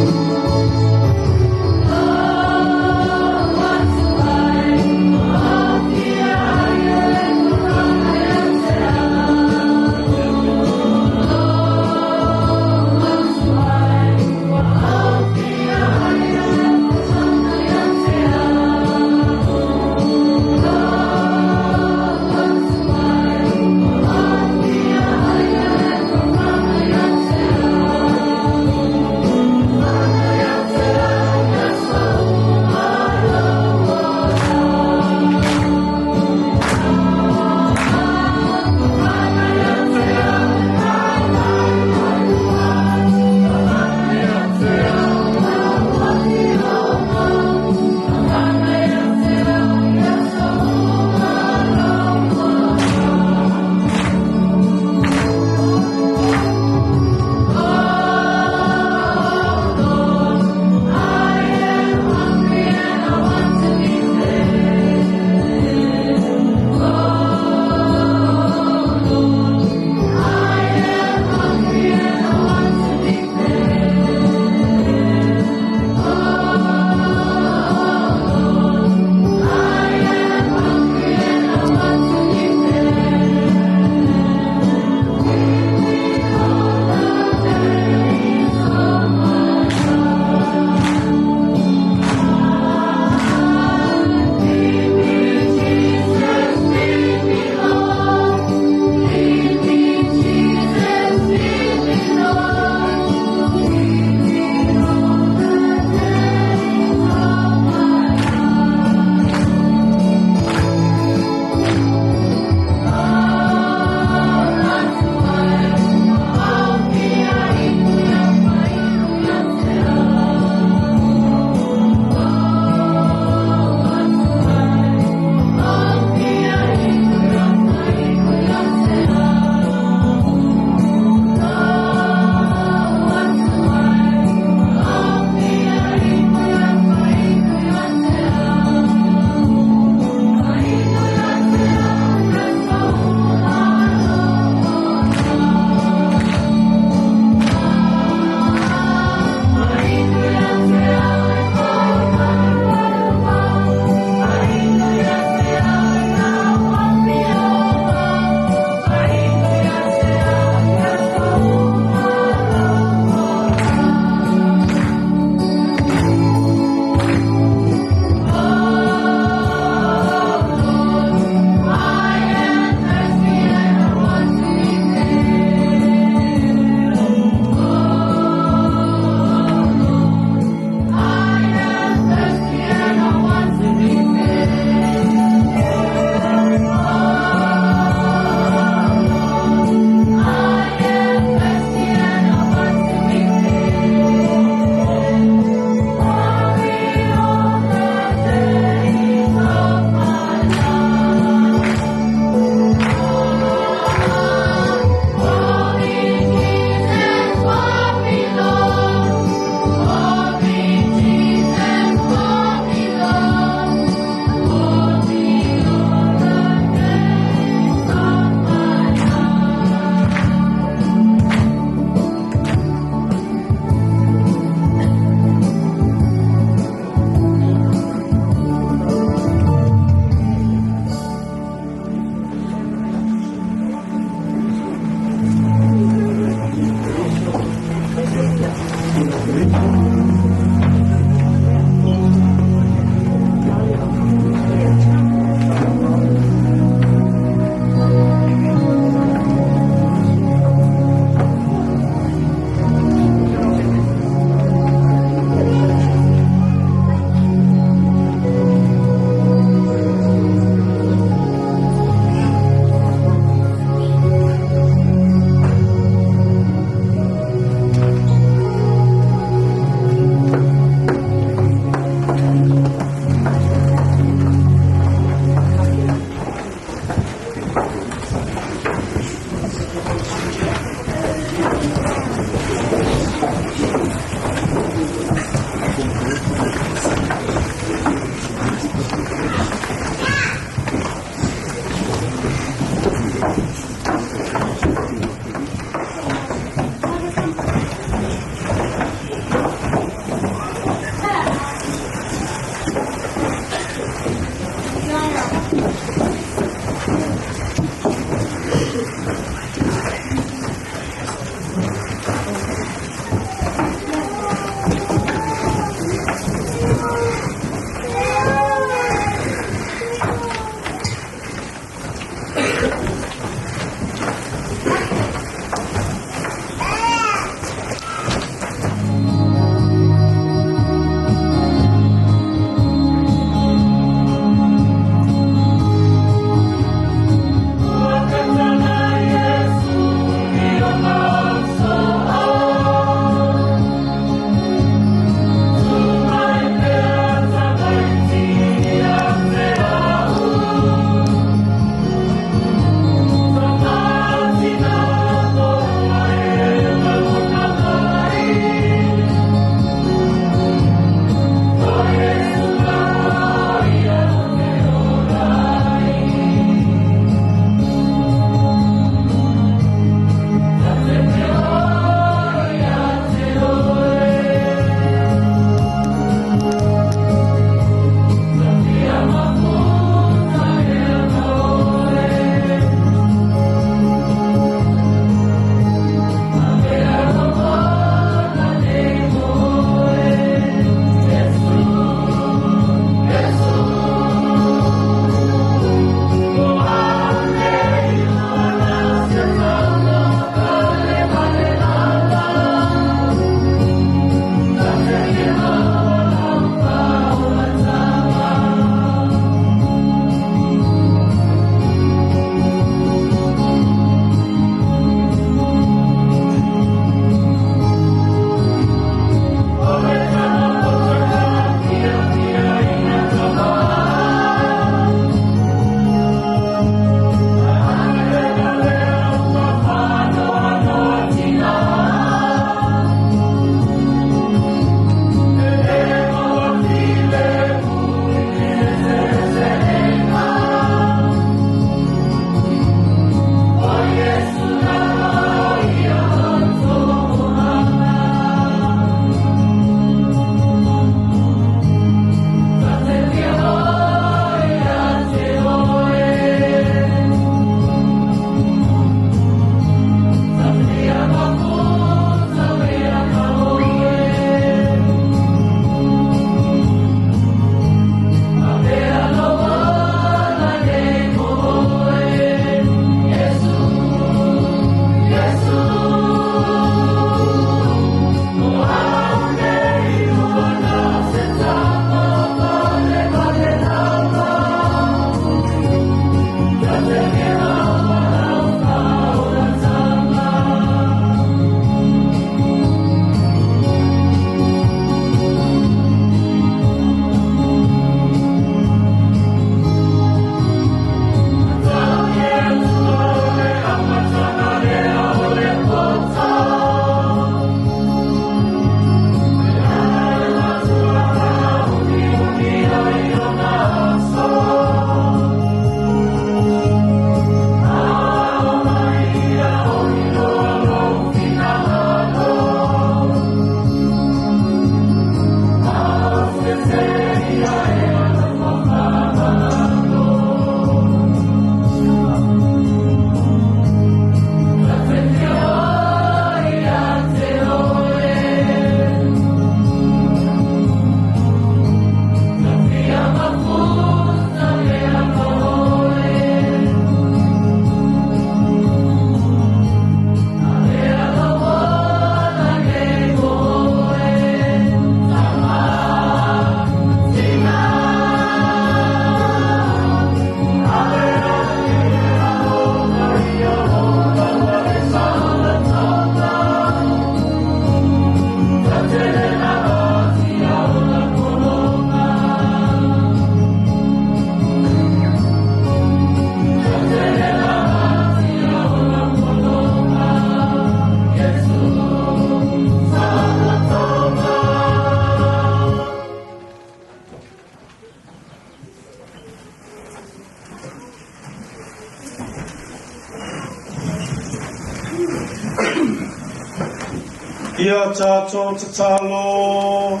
Ia tatou tatalo.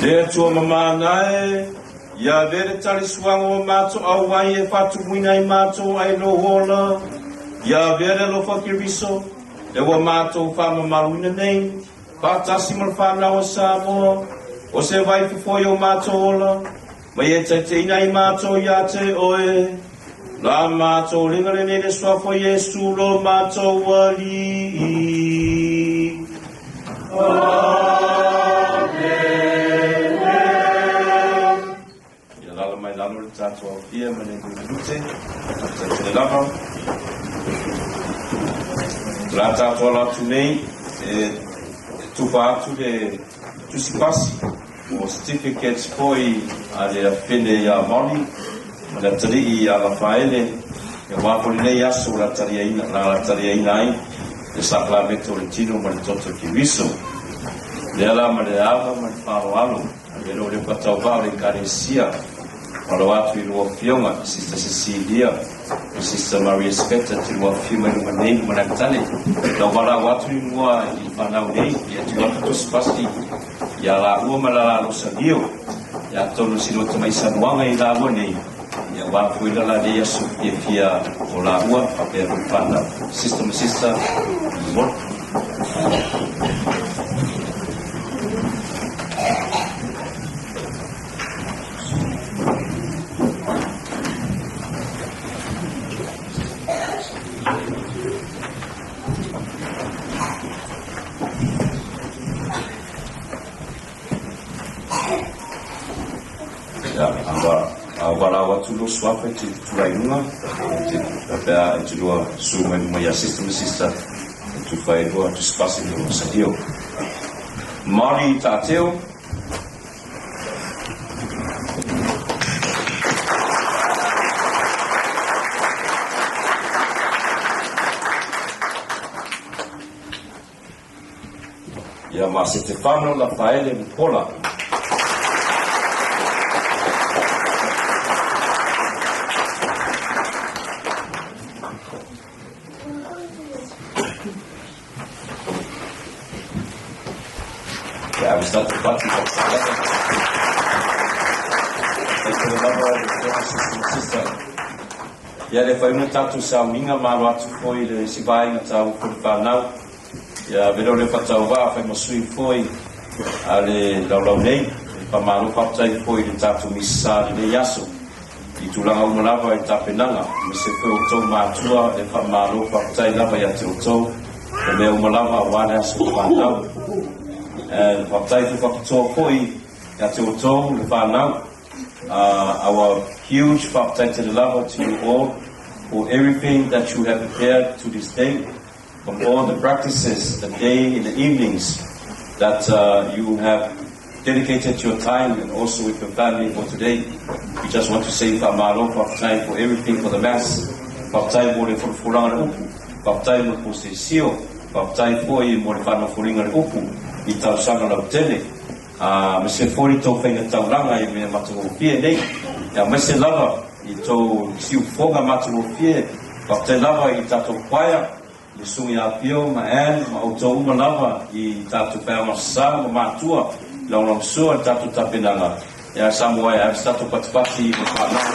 Le Atua mamana e, ia avea le talisuaga ua matou auai e faatumuina ai matou ai lou ola, ia avea le alofa o Keriso, lea ua matou faamamaluina nei, faatasi ma le fanau a Samoa, o se vaifofo i o matou ola, ma ia taitaiina ai matou ia te oe. La matou liga lenei le suafa o Iesu lo matou Alii. Ia lala mai lalo le tatou aofia ma le minute. Faafetai lava. O le a tatou ala atu nei e tufa atu le tusi pasi o certificates foi a le afene ia Molly ma le atalii ia Lafaele aua foi lenei aso o le a taliaina ai le sakalamete o le tino ma le toto Keriso. Lea la ma le ava ma le faaaloalo e le o le fatauvaa o le Ekalesia alo atu i lua afioga, Sister Cecilia ma Sister Maria Speta, te lua afio mai luma nei ma le tale. Lau valaau atu i mua i fanau nei, ia tu atu tusi pasi ia la ua ma la la losalio, ia tonu si lota mai sanuanga i la ua nei, ia wā fui la la nei aso fia fia o la ua, whapea hui whanau. Sister ma sister, mo. Ia, a valaau atu lo suafa i te tulai luga, te pea e te lua su mai luma ia sister ma sister, e tufa e lua tusipasi ni o sahio. Māori tāteo. Ia ma Setefano Lafaele Mupola. Ia, ave sa pati. Ia le whainga tātou sauniga malo atu foi le si vaenga tāu fo le whanau. Ia velo le whatau wā whai masui foi a le laulau nei. Le pamalo whaptai foi le tātou misa le nei aso. I tūlanga umalava i tapenanga. Me se koe o tau mātua le whamalo whaptai lava ia te o tau. Le mea umalava a wāle aso o whanau. And whaptai fu whakatoa foi ia te o tau le whanau. Our huge whaptai te lava to you all for everything that you have prepared to this day, from all the practices, the day and the evenings that you have dedicated your time and also with your family for today. We just want to say whamalo, whaptai for everything for the mass, whaptai mo le whurufuranga le upu, whaptai mo le posesio, whaptai foi mo le whanofuranga le upu, i tausanga lau tele. Me se fori tau whainga tauranga i mea matangofie nei. Ia me se lava i tau siufoga matangofie, whaptai lava i tātou kwaia, le sungi a pio ma Ann, ma o tau uma lava i tātou whaia masa ma mātua, lau lau sua i tātou tapenanga. Ia Samoa e ave tātou patipati ma whanau.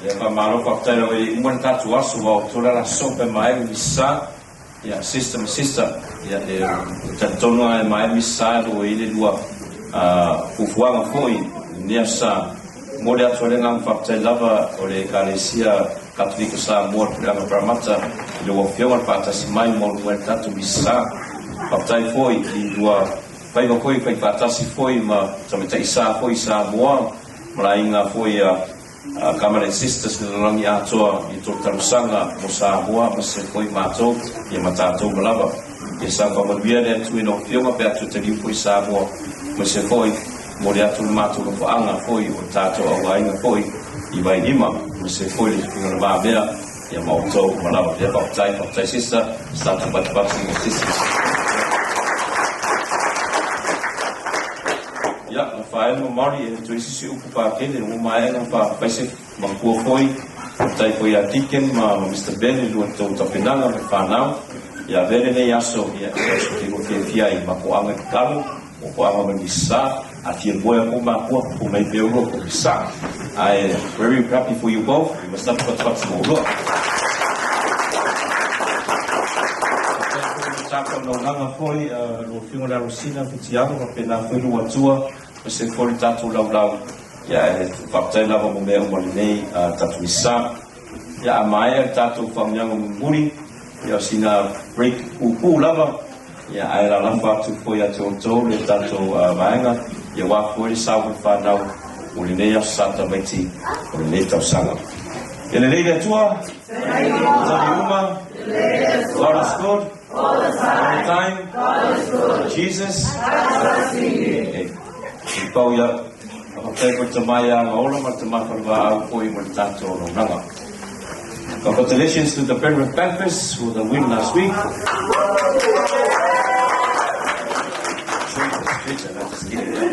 Ia whamalo whaptai rawa i umana tātou aso wa o tōrara sope mai o misa. Ia sister ma sister, ia e talitonua e mai misa e lo i le lua fufuaga foi nea sa mo le atu le ngam whaptai lava o le Ekalesia Katolika Samoa le Puleaga Paramata i le ua fioga le whaatasi mai mo le mua le tātou misa. Whaptai foi i lua whaiva foi whai whaatasi foi ma tamatai sa foi Samoa ma la inga foi a Kamara Sisters ni langi atoa i tō talusanga mo Samoa ma se foi mātou ia ma tātou malava. Ia sa whamanuia le atu i no fioga pe atu te liu foi Samoa ma se foi mo le atu le mātou no whaanga foi o tātou auainga foi i Vailima ma se foi le whinga le vāmea ia maoutou malava. Ia whaptai, whaptai sister, sa tātou patipati mo sisters. faafae ma maoli e le toe isi se upu patele ua maea ona fai se makua foi. Faafetai foi ia Deacon ma Mister Ben i lua tou tapenaga ma le fanau. Ia avea lenei aso ia e aso te lua fiafia ai i makoaga i tatalo, makoaga mai Misa, a fia moe a po makua, po mai pea ulua po Misa. I am very happy for you both. I masapu fatufatu mo ulua. Faafetai foi i le tatou naunaga foi, lua Afioga i le Alosina, Fitiaga, faapena foi lua Atua, aemaise foi le tatou laulau. Ia e faafetai lava mo mea uma lenei tatou Misa. Ia a maea le tatou faamanuiaga mulimuli, ia o sina break puupuu lava, ia ae lalafa atu foi ia te outou le tatou vaega, ia aua foi le sao o le fanau mo lenei aso Sa tamaiti o lenei tausaga. Ia lelei le Atua, taimi uma, God is good, all the time, Jesus, e pau ia, faafetai foi le tama ia Agaola ma le tama Falevaau foi mo le tatou auaunaga. Congratulations to the Penrith Panthers for the win last week.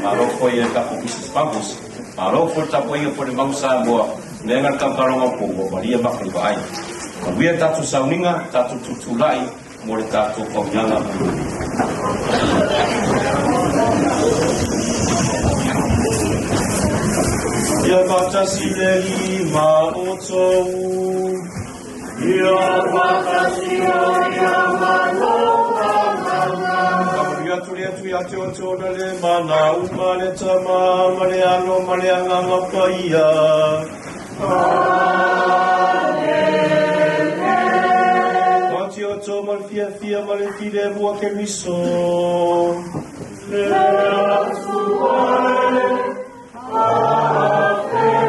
Malo foi e tapu Mrs. Bubbles. Malo foi le tapuaiga foi le mau Samoa. Mea nga le tautaloga po ua malia maka i vaai. Manuia tatou sauniga, tatou tutulai mo le tatou fauniaga mulimuli. Ia faatasi le Alii ma outou. Ia faatasi ai ma lou agaga. Faamanuia atu le Atua ia te outou ona le mana uma le Tama ma le Alo ma le Agaga Paia. Faati outou ma le fiafia ma le filemu a Keriso. Le Atua e, faafetai.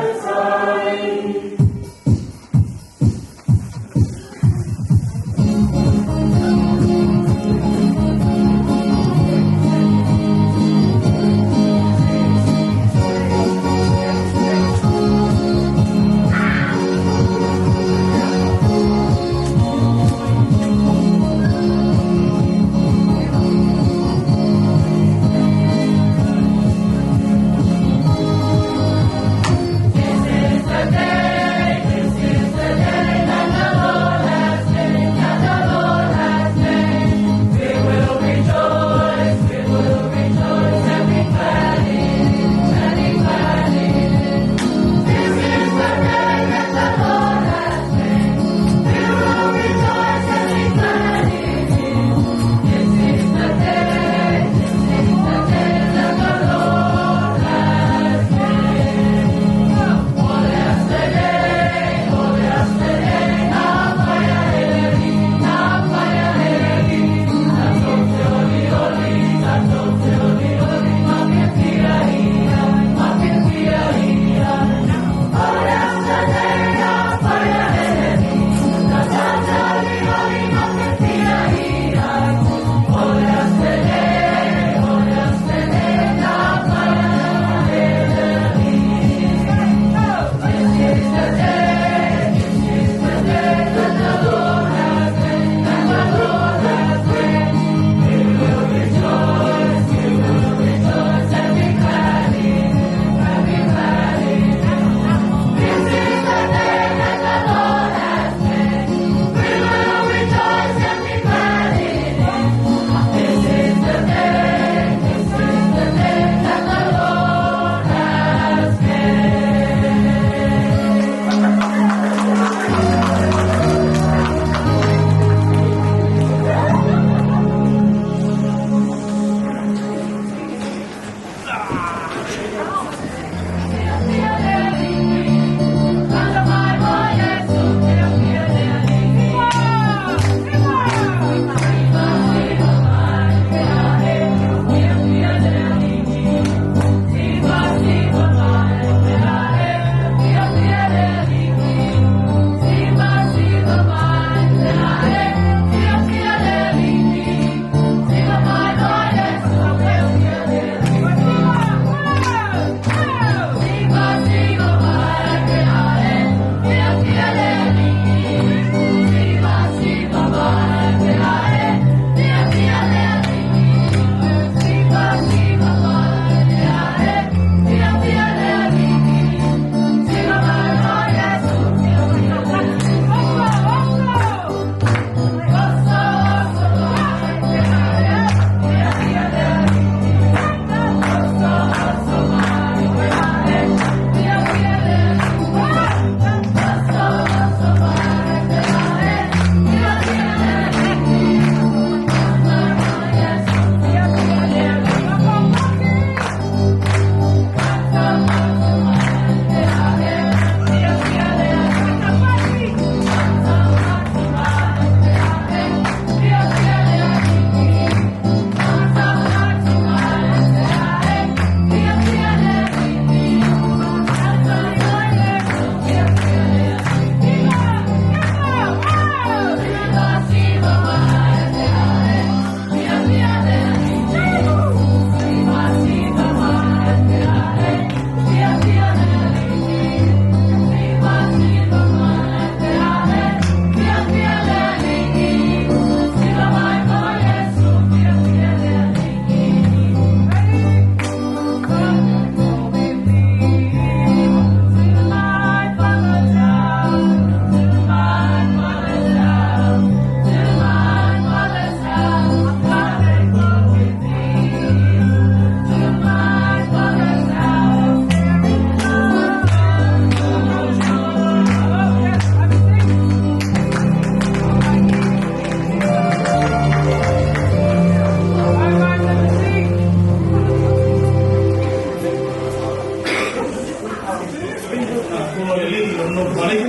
Palei.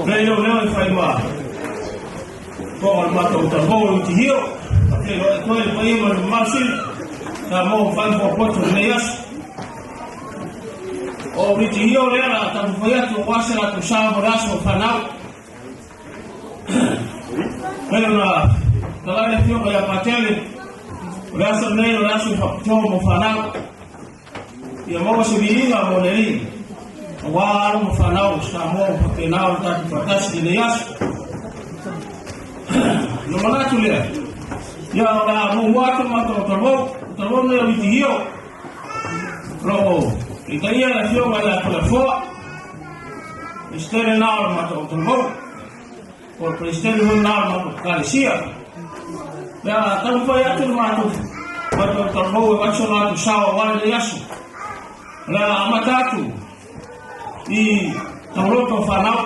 Nei leo leo e whai ma toa o le matou talavou le Utihio, a feiloai atu ai le paia ma le mamalu sili, Samoa ua fai poapoato i lenei aso. O Utihio lea la taumafai atu aua se latou sao mo le aso o fanau. Pei ona talai le afioga ia Patele, o le aso lenei o le aso i faapitoa mo fanau. Ia maua se viiga mo le Alii, aua alo ma fanau o Samoa ua faapena ona tatou faatasi i lenei aso. Ona manatu lea, ia o le a muamua atu le matou talavou, o talavou nei o Litihio, o lo o taitaia le afioga ia Toleafoa, Peresetene lena o le matou talavou, o le Peresetene foi lena o le matou Ekalesia. Ia taumafai atu le matou talavou e avatu so latou sao aua lenei aso. O le a amata atu i tauloto o fanau,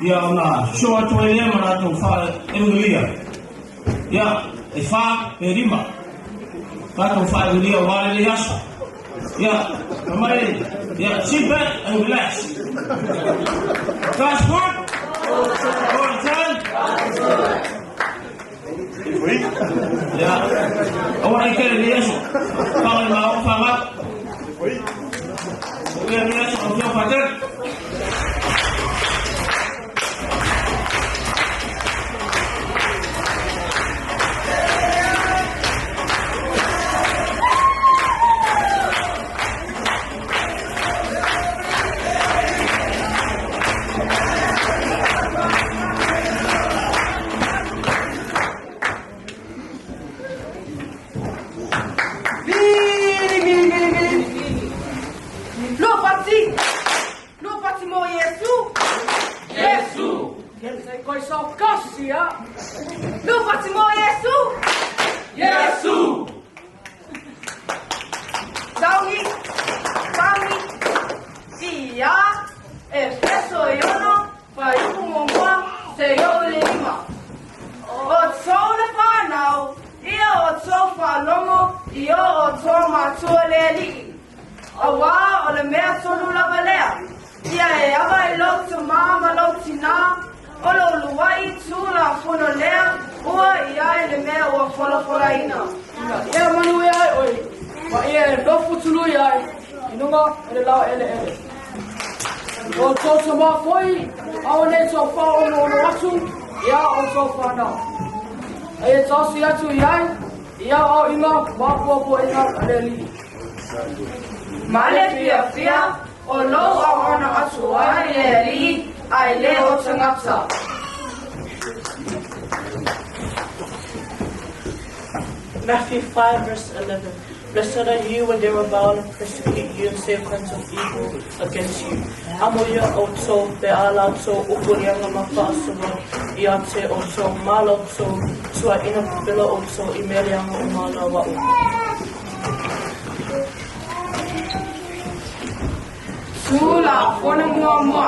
ia ona sosoo atu ai lea ma latou faaeulia. Ia, e 4 pe 5 latou faaeulia aua lenei aso. Ia, mai, ia, sit back and relax. God's good all the time. Ia, aua nei tele lenei aso. Whangai mā o whanau. Ia lenei aso, o fia whatele. Vili, vili, vili, vili. Lo pati. Lo pati mo Yesu. Yesu. Sei koi so kasia. Lo pati mo Yesu. Yesu. Sauni. Sauni. Ia. Efeso e ono. Fuaiupu muamua. Seia oo i le 5. O tou le fanau, ia outou faalogo i o outou matua le Alii. Auā o le mea tonu lava lea, ia e ava i lou tamā ma lou tinā, o le uluai Tulafono lea ua i ai le mea ua folafolaina. Ina ia manuia ai oe, ma ia e nofo tului ai i luga o le laueleele. O outou tamā foi, aua ne i tau faaonoono atu iā outou fanau. A ia taosi atu i ai i aoaoiga ma puapuaiga a le Alii. Ma le fiafia o lou auauna atu ai i le Alii ae le o tagata. Matthew 5 verse 11. Blessed are you when they revile and persecute you and say all kinds of evil against you. Amoia outou pe a latou upuliaga ma faasoa ia te outou, ma latou tuuaiga pepelo outou i mea leaga uma na ua'u. Tulafono muamua,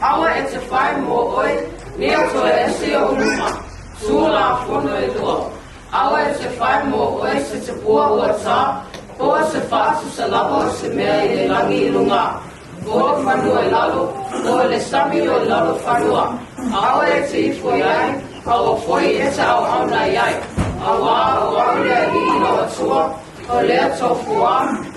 aua e te whai mō oe, ni atua ese o luma. Tulafono e lua, aua e te whai mō oe se te pua ua tā, po o se whaatusa lava o se mea i le langi i lunga, po o le whanua i lalo, po o le sami o i lalo whanua. Aua e te ifo i ai, aua foi e te auauna i ai. Auā o au le Alii lou Atua, o lea tau fuā,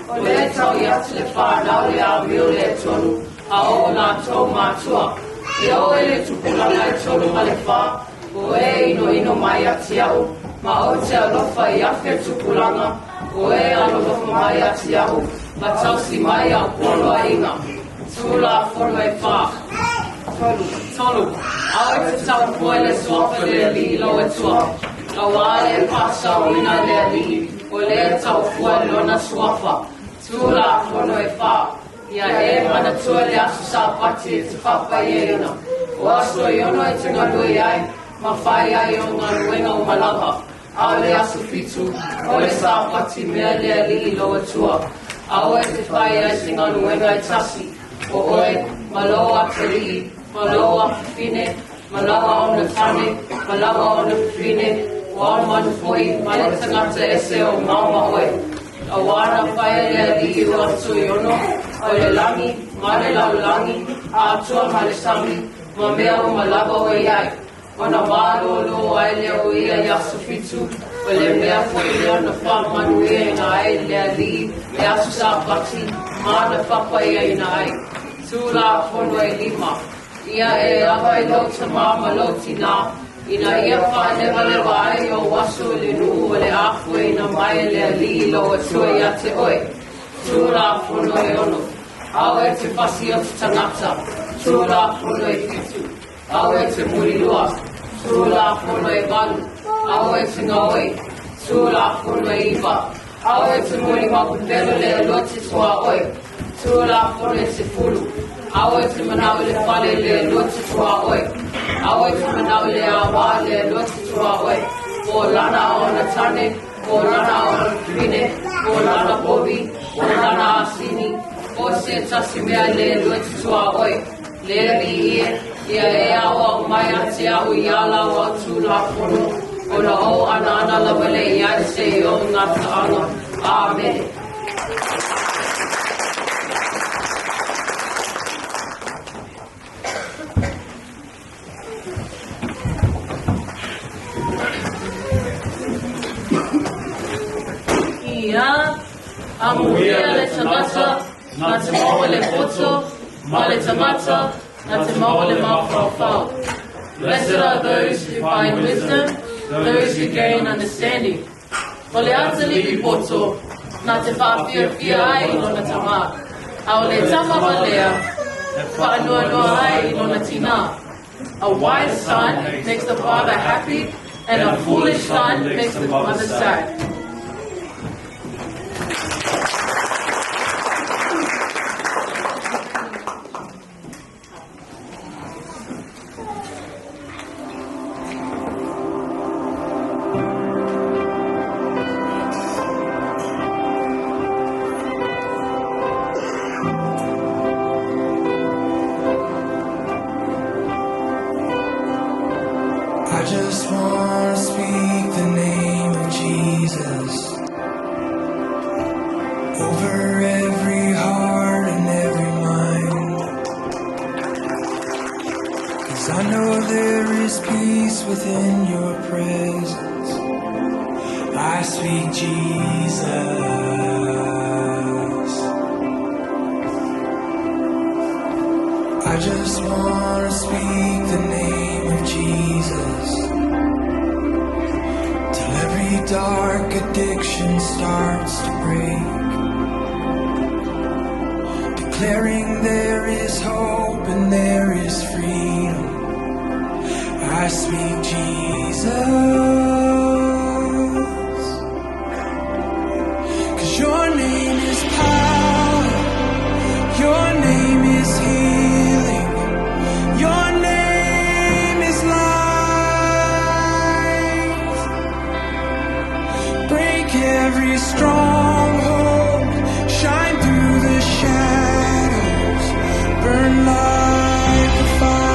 o lea tau i atu le whanau le amio le e tonu, a o latou matua. Ia oe le tupulaga e 3 ma le 4, o e inoino mai ia te a'u, ma ou te alofa i afe tupulaga, o e alolofa mai ia te a'u, ma tausi mai au poloaiga. Tulafono e 4. Tolu. Aua e te taupua i le suafa le Alii lou Atua, auā e faasaoina le Alii, o lea taufua i lona suafa. Tulafono e 4. Ia e manatua le aso Sapati e te faapaiaina. O aso e 6 e te galue ai, ma fai ai o galuega uma lava. A o le aso 7, o le Sapati mea le Alii lou Atua. Aua e te fai ai se galuega e tasi, o oe, ma lou atalii, ma lou afafine, ma lau aona tane, ma lau aona fafine, o ao manu foi, ma le tagata ese o mao ma oe. Auā na faia le Alii o aso e 6, o le lagi, ma le lalolagi, atoa ma le sami, ma mea uma lava ua i ai. Ona malōlō ai lea o ia i aso fitu, o le mea foi lea na faamanuiaina ai le Alii le aso Sapati ma na faapaiaina ai. Tulafono e lima. Ia e ava i lou tamā ma lou tinā, ina ia faalevalewa ai ou aso i le nuu o le a foeina mai e le Alii lou Atua ia te oe. Tulafono e ono. Aua e te fasi o te tangata. Tulafono e fitu. Aua e te mulilua. Tulafono e valu. Aua e te gaoi. Tulafono e iva. Aua e te molimau pepelo le Atua te tuaoi. Tulafono e sefulu. Aua e te manao i le fale le Atua te tuaoi. Aua e te manao i le auā le Atua te tuaoi. Po o lana aoga tane, po o lana aoga fafine, po o lana povi, po o lana asini, po o se tasi mea le Atua te tuaoi. Le Alii e, ia e aoao mai ia te au i ā lāua Tulafono, ona ou anaana lava lea i ai se i ou gataaga. Amene. Ia amuia le tagata na te maua le poto, ma le tagata na te maua le mafaufau. Blessed are those who find wisdom, those who gain understanding. O le atalii poto, na te faafiafia ai i lona tamā, a o le tama valea, e faanoanoa ai i lona tinā. A wise son makes the father happy, and a foolish son makes the mother sad. I just wanna speak the name of Jesus over every heart and every mind. Cause I know there is peace within your presence. I speak Jesus. I just wanna speak the name of Jesus till every dark addiction starts to break. Declaring there is hope and there is freedom. I speak Jesus. Cause your name is power, your name is healing, your name is life. Break every stronghold, shine through the shadows, burn like a fire.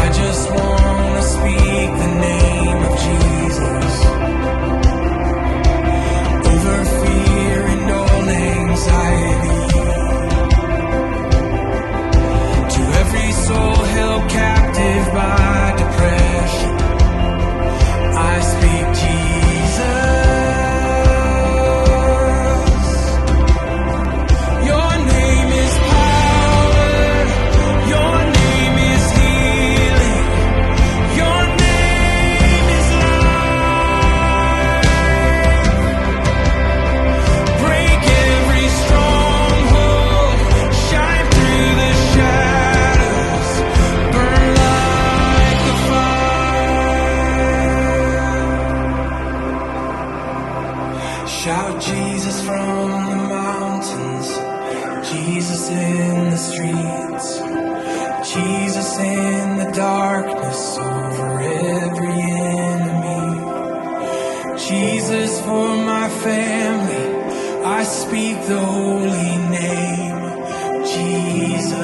I just wanna speak the name of Jesus over fear and all anxiety. To every soul held captive by depression, I speak Jesus. Your name is power, your name is healing, your name is life. Break every stronghold, shine through the shadows, burn like a fire. Shout Jesus from the mountains, Jesus in the streets, Jesus in the darkness over every enemy. Jesus for my family, I speak the holy name, Jesus.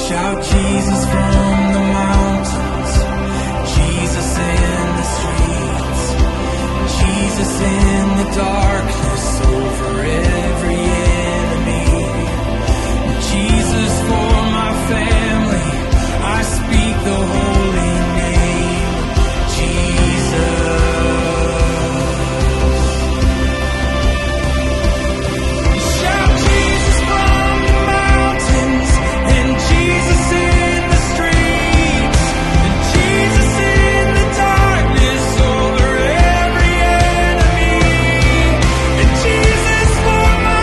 Shout Jesus from the mountains, Jesus in the streets. Jesus in the darkness over every enemy. Jesus for my family, I speak the holy name, Jesus. Shout Jesus from the mountains and Jesus in the streets and Jesus in the darkness over every enemy and Jesus for my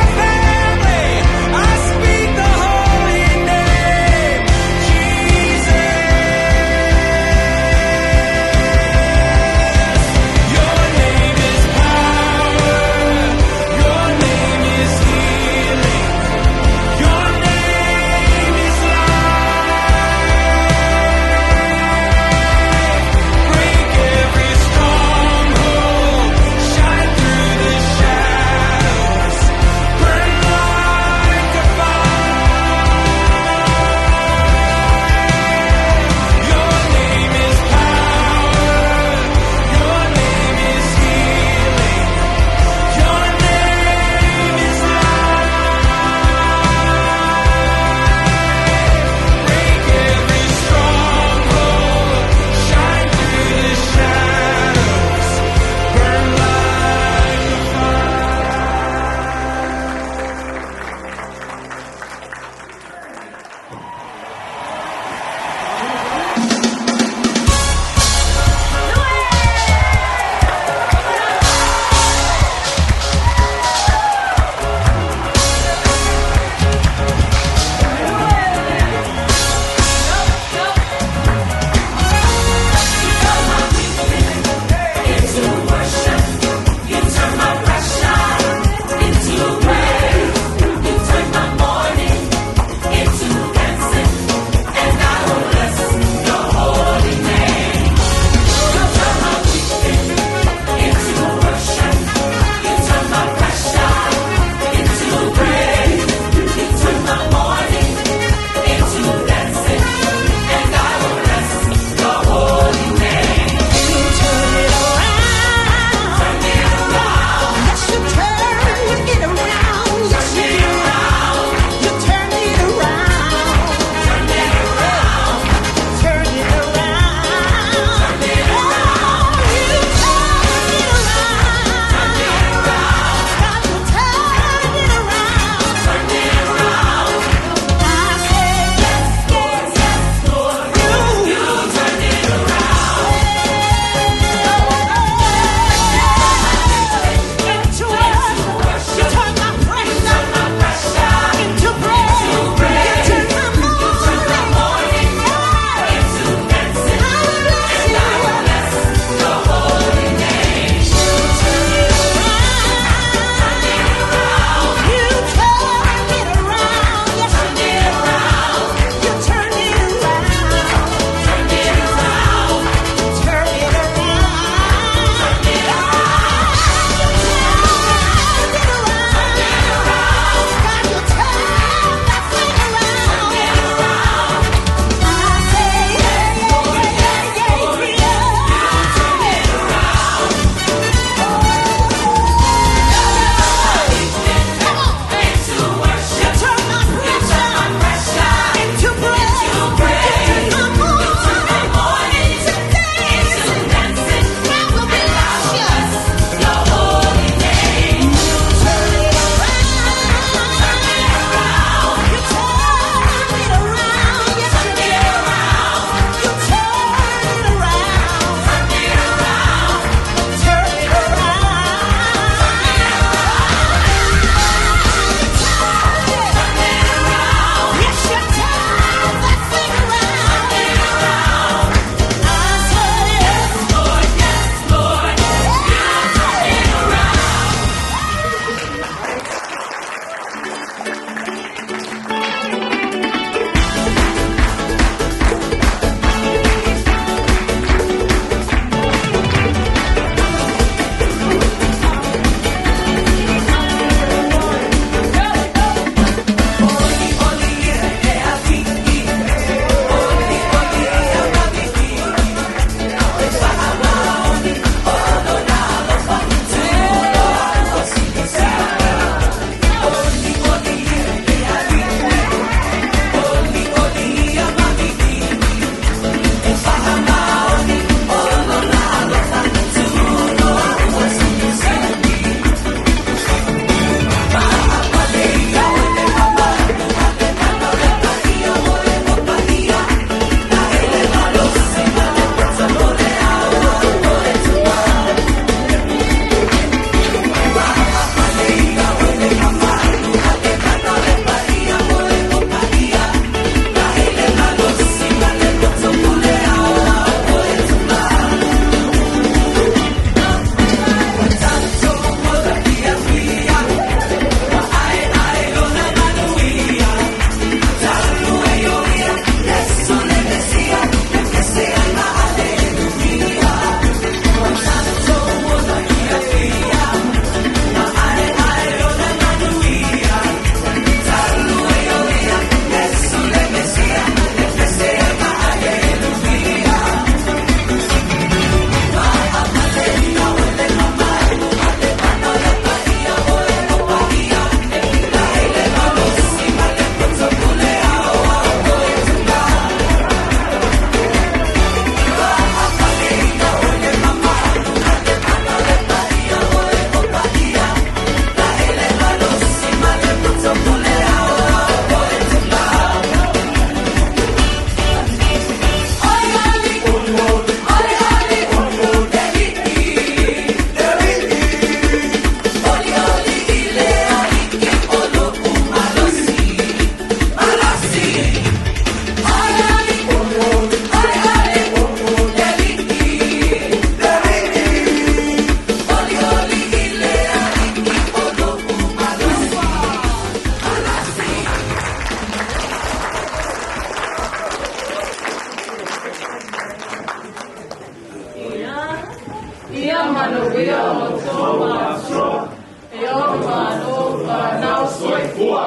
Manuia outou ma asoa. E o malo whanau soifua.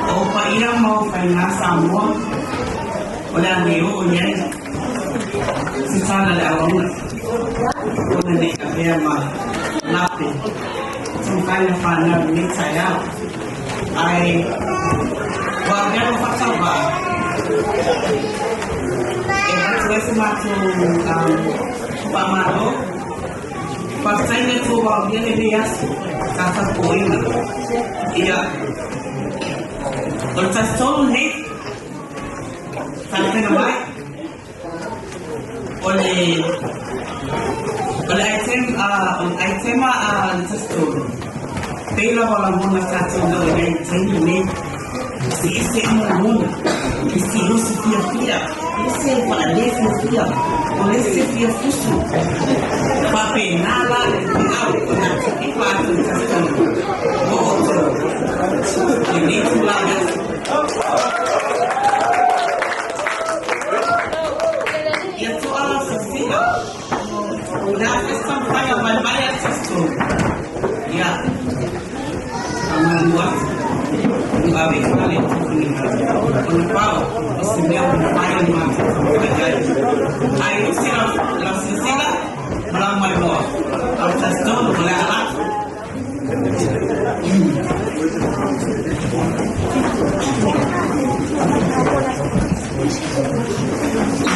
O paia ma o faiga Samoa, o le a le oo i ai se tala le auauna ona nei avea ma lape taumafai na fanau i lenei taeao. Ae ua avea lou faatauvaa e avatu ai se matou faamalo. Faafetai le Atua ua aulia lenei aso sa tapuaina. Ia, o le 13 lenei, tapena mai, o le o le item o le aitema a le 13, pei lava o lagona tatou le o i ai i le taimi lenei, e ese uma lagona, e se fiafia, ese faale fiafia, o le se fia fusu. Faapena la le feau o le atuipa atu i le 13 mo outou lenei itulā o le aso. Ia to'a lau silasila, o le a foi se taumafaiga vaivai a le 13. Ia, faamalulu atu, ua ave i fale le finagalo, ona pau o se mea ua mafai ona matou taumafai i ai. Ae usi lau silasila ma lau maimoa, o le 13 o le a ala atu.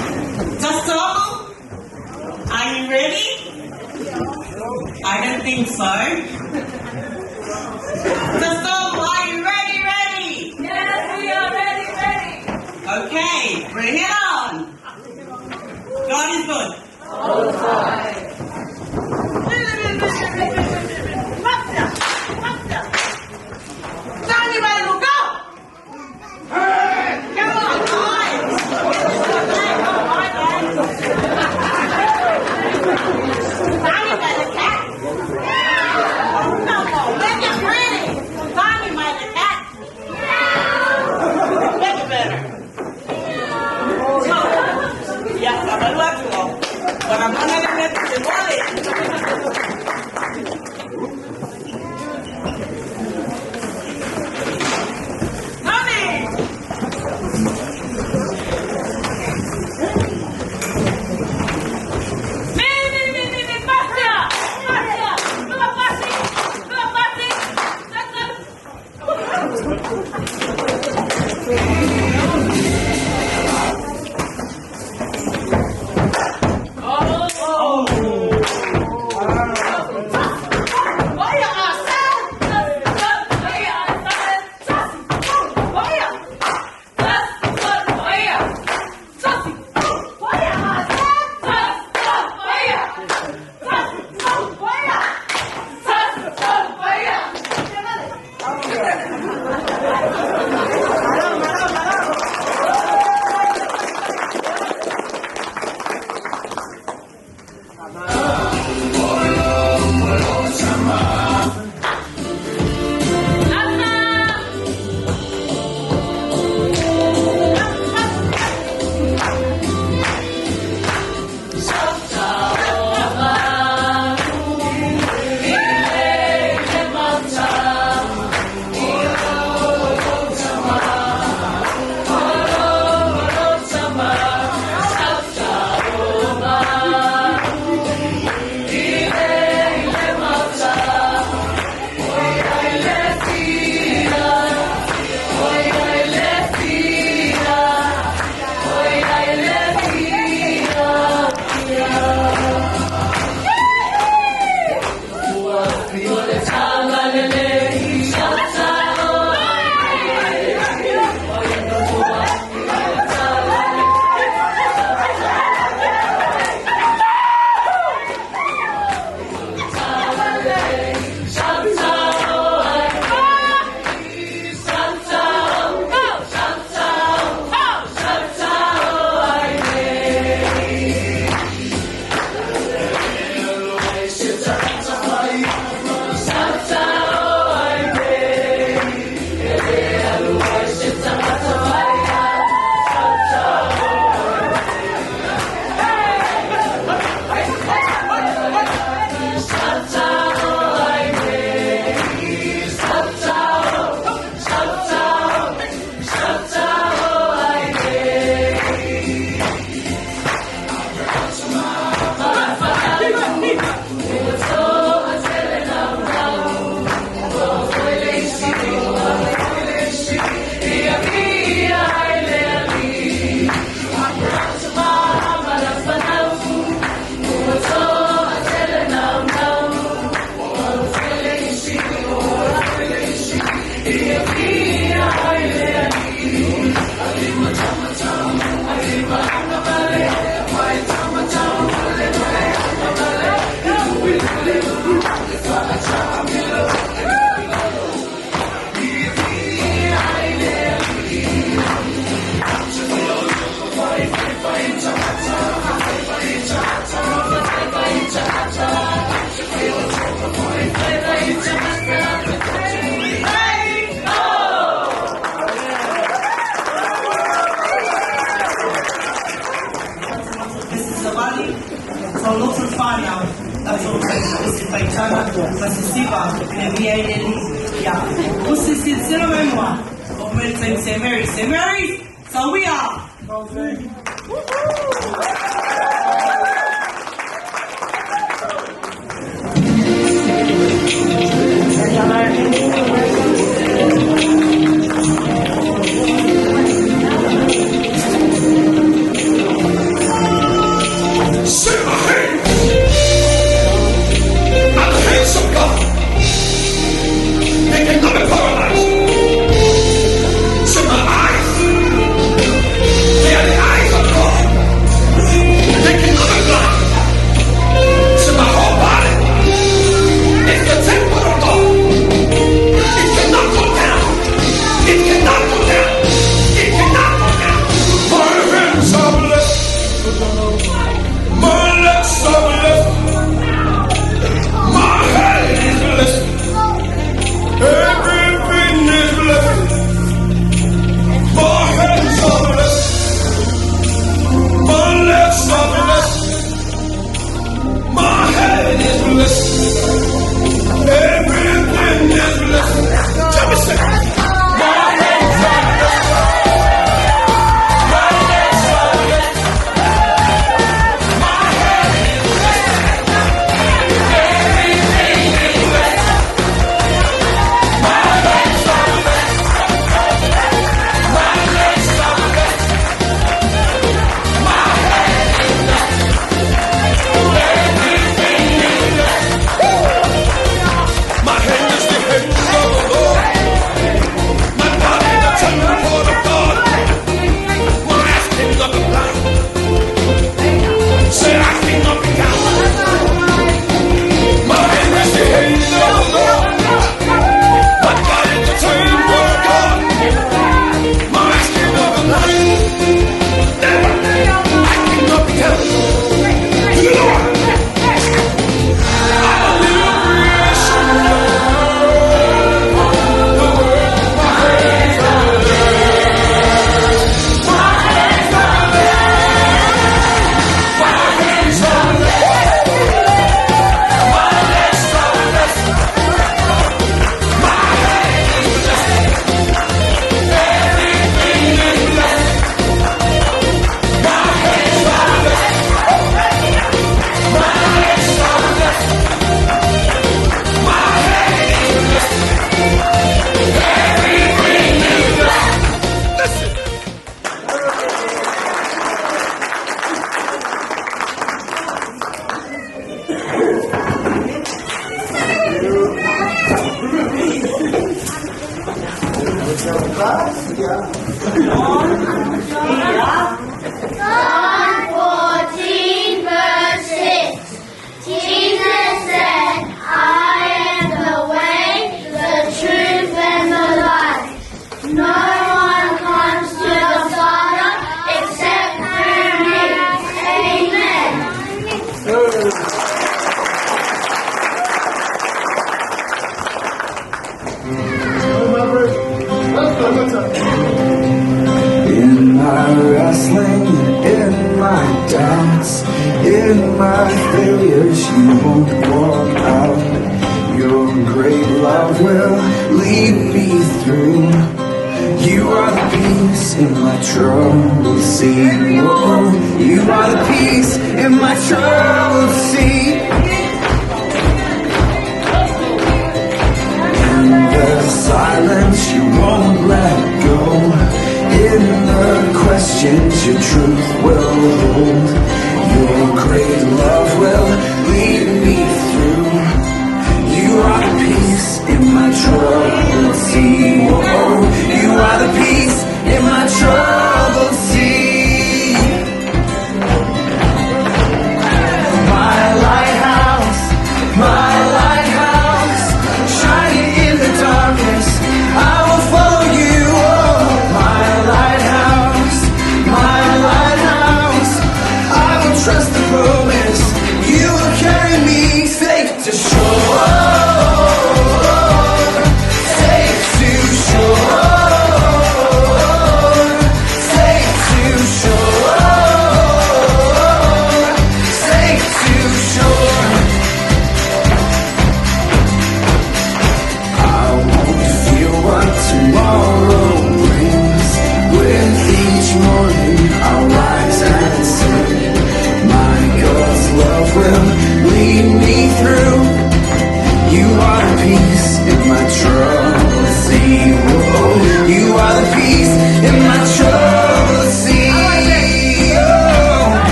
13, are you ready? I don't think so. 13, are you ready, ready? Yes, we are ready, ready. Okay, bring it on. God is good. All the time. Go! Come on, guys! Come on, guys! Tani by the cat! Faafetai ai le Alii. Ia, usi silasila mai mua, oo mai le taimi St. Mary's. St. Mary's, sauia! Say my hands are the hands of God. They cannot be paralyzed. Say my eyes, they are the eyes of God. They cannot be blind. Say my whole body is the temple of God. It cannot go down. It cannot go down. It cannot go down. My hands are blessed. My legs are blessed. My head is blessed. Everything is blessed. My hands are blessed. My legs are blessed. My head is blessed. Everything is blessed. Tell me, say, my hands are blessed. My legs are blessed. My head is blessed. Everything is blessed. My hands are blessed. My legs are blessed. My head is blessed. Everything is blessed. My hand is the hand of the Lord. My body the temple of God. My eyes cannot be blind. Say I cannot be counted. My hand is the hand of the Lord. My body the temple of God. My eyes cannot be blind. Never. I cannot be counted. To the Lord. I'm a new creation. My hands are blessed. My hands are blessed. My hands are blessed. My legs are blessed. My head is blessed. Everything is blessed. My hands are blessed. My legs are blessed. My head is blessed. Everything is blessed. Listen. John 14, verse 6. Jesus said, I am the way, the truth, and the life. No one comes to the Father except through me. Amen. In my wrestling, in my doubts, in my failures, you won't walk out. Your great love will lead me through. You are the peace in my troubled sea. Whoa, you are the peace in my troubled sea. In the silence, you won't let go. In the questions, your truth will hold. Your great love will lead me through. You are the peace in my troubled sea. Whoa, you are the peace in my troubled sea. My lighthouse, my lighthouse, shining in the darkness. I will follow you. Oh, my lighthouse, my lighthouse. I will trust the promise. You will carry me safe to shore.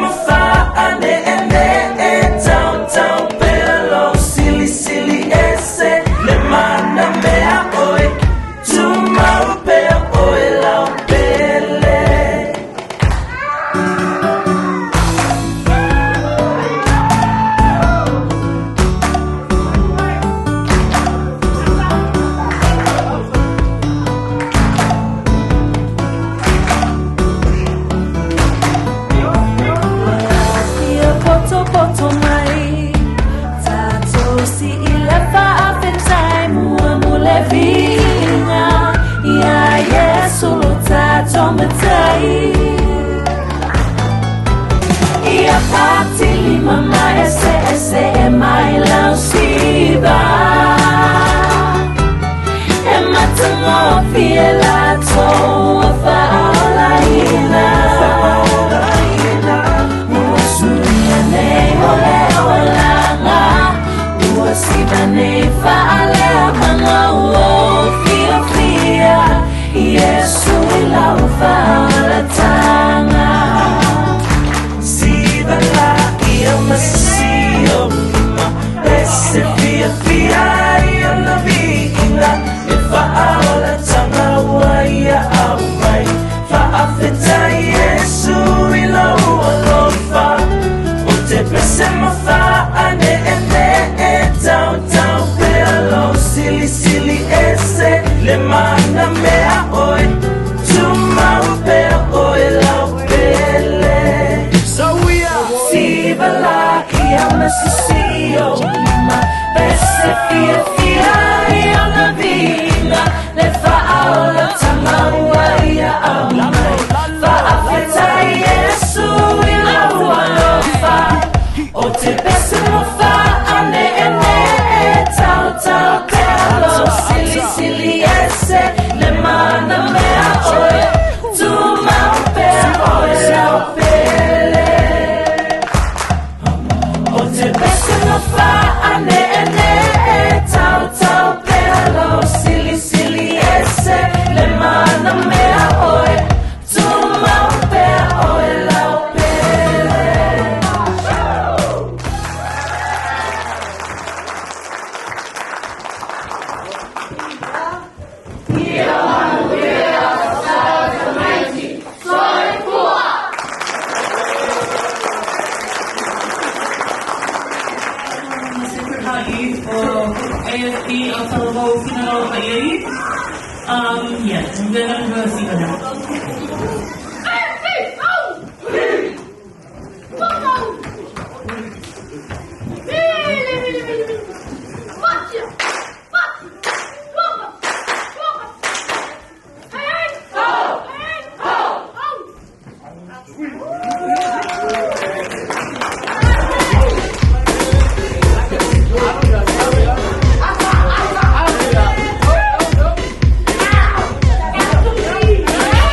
ma faane'ene'e tautau pea lou silisili ese le mana mea oe tumau pea oe lau pele. Ia poto poto mai tātou si i le faafetai mua mo le viiga Ia Iesu lo tātou matai Ia patilima ma eseese e mai lau siva E matagofie latou ua faaolaina Ua suia nei o le olaga Ua siva nei faaleamaga ua ou fiafia Iesu i lau faaolataga Siva la ia masio ma pese fia fia ia na viiga e faaolataga ua ia au mai faafetai Iesu i lou alofa o te pese ma faane'ene'e tautau pea lou silisili ese le mana mea oe tumau pea oe lau pele. Siva la ia masisio ma pese fia fia ia na viiga le faaolataga ua ia au mai faafetai Iesu i lau alofa o te pese ma faane'ene'e tautau pea lou silisili ese le mana mea oe tumau pea oe lau pele. O te pese ma faane'ene'e tautau pea lou silisili ese le mana mea oe tumau pea oe lau pele. Sacred Heart Youth for AFP Aotearoa Funeral Aiai. Yeah, they're going to go see her now. Hey!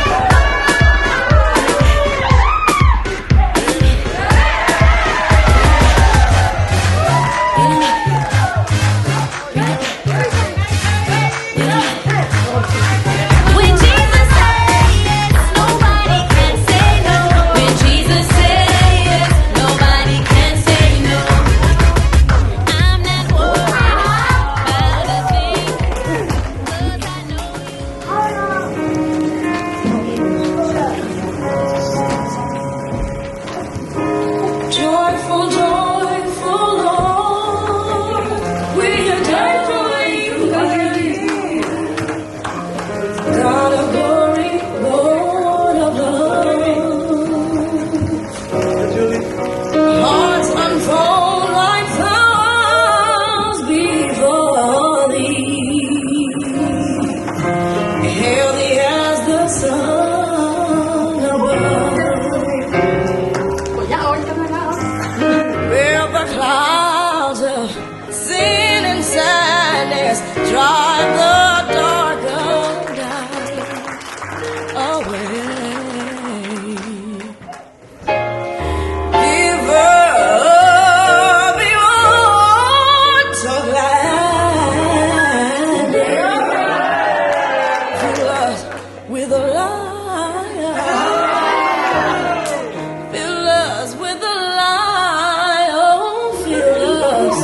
with the light, oh, fill us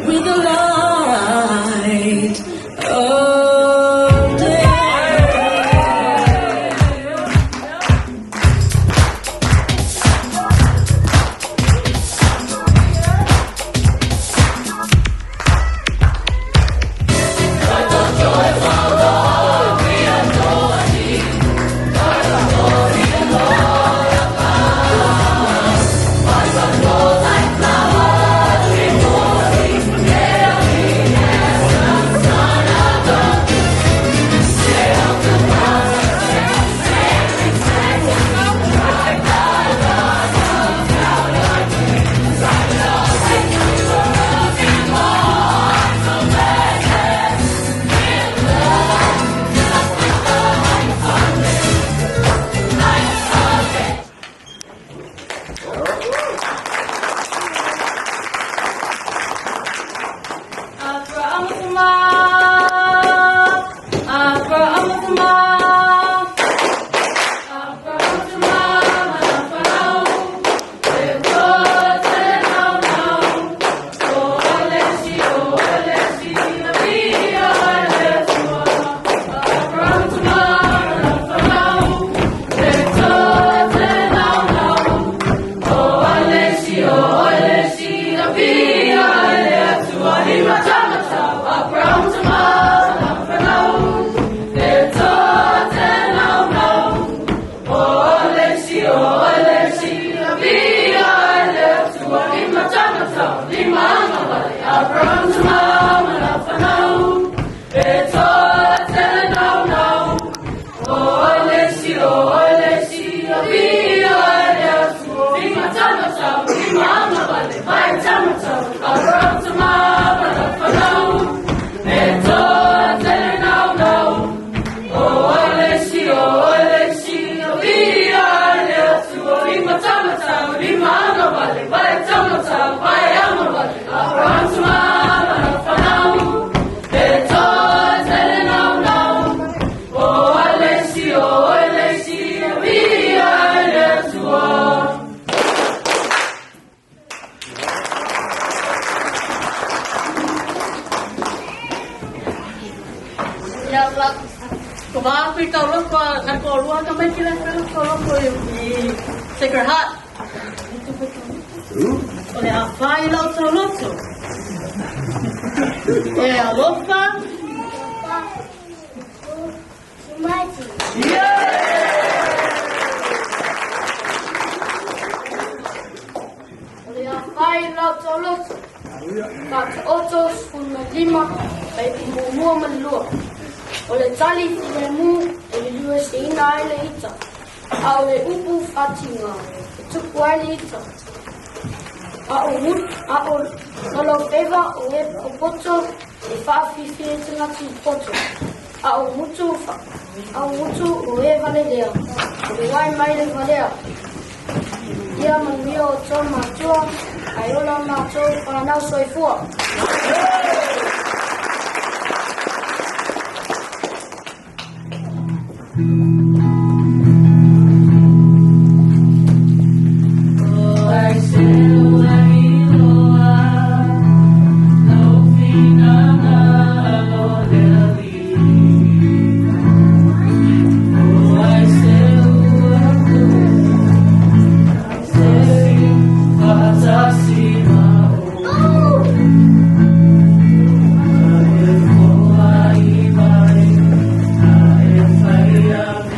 with the light of day. Sacred Heart. O le afai lau tauloto. E alofa. O le afai lau tauloto. Ka te oto 15 e muamua ma le lua. O le tali filemu e liliu eseina ai le ita. A o le upu faatiga e tupu ai le ita. A o a o lalaufeva o e popoto e faafifie tagati poto. A o mutu a o mutu o e valelea. O le uae mai le valea. Ia manuia outou matua ae ola matou fanau soifua. Oh.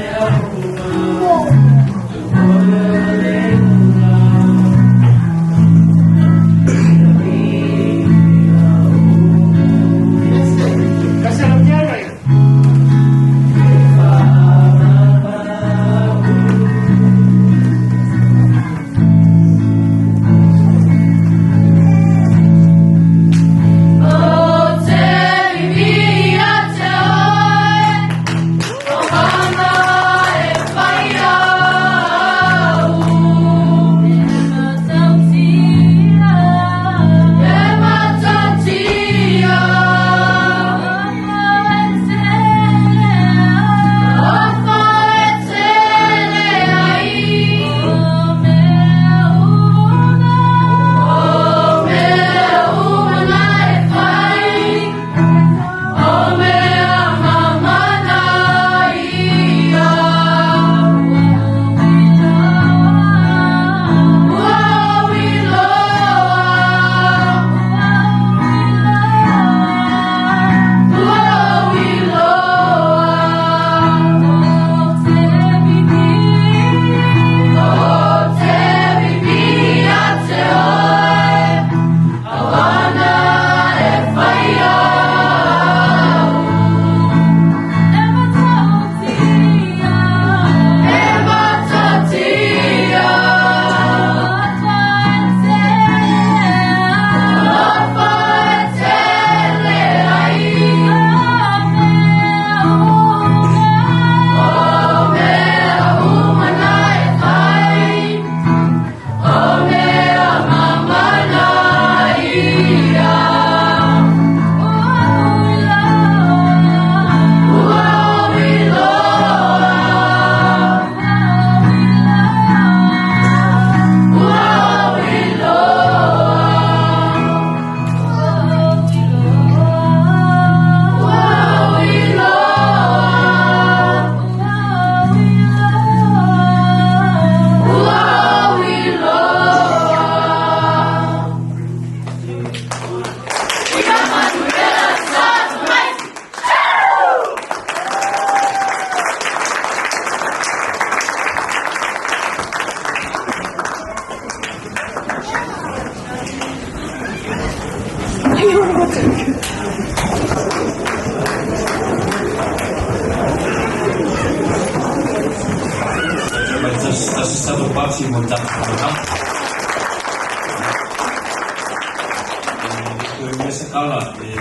tala e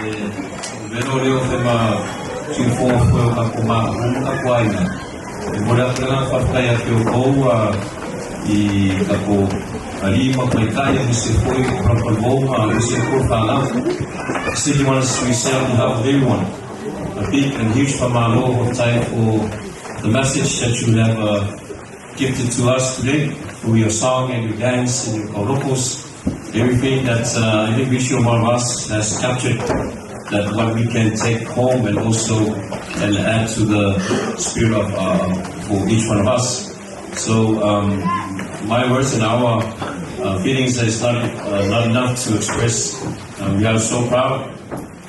velo leo fe ma tuifogo foi o tatou maʻu ma tatou aiga. E momoli atu le agaga faafetai ia te outou i tatou alii ma tamaitai aemaise foi o palapaluvou ma aemaise foi o fanau. Simply want to say on behalf of everyone a big and huge faamalo faafetai for the message that you have gifted to us today through your song and your dance and your kaulokos, everything that I think each one of us has captured that what we can take home and also and add to the spirit of for each one of us. So my words and our feelings is not enough to express. We are so proud.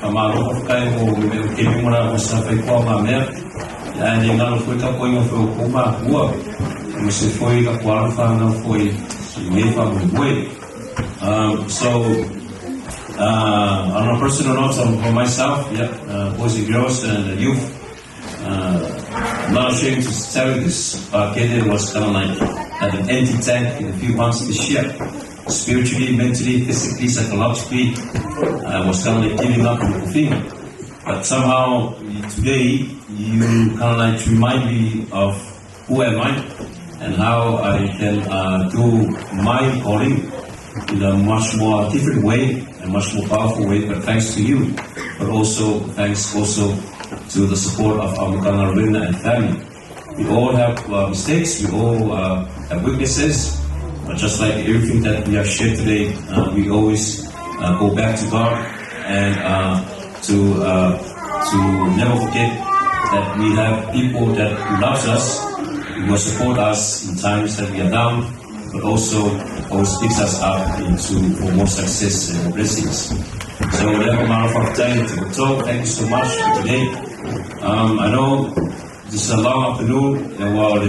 Faamalo faafetai mo me o ke mora o sa fai koa ngā mea. Ia e ngalo foi ka koinga foi o kou mākua. Ma se foi ka kuara whanau foi i nei whamoemoe. So, on a personal note, for myself, yeah, boys and girls and the youth, I'm not ashamed to tell you this, but Kede was kind of like at an empty tank in a few months this year. Spiritually, mentally, physically, psychologically, I was kind of like giving up on the thing. But somehow, today, you kind of like remind me of who am I and how I can do my calling in a much more different way and much more powerful way, but thanks to you, but also thanks also to the support of our Matagaluega and family. We all have mistakes, we all have weaknesses, but just like everything that we have shared today, we always go back to God and to never forget that we have people that who loves us, who will support us in times that we are down, but also always picks us up into for more success and more blessings. So, so thank you so much for today. I know this is a long afternoon, and while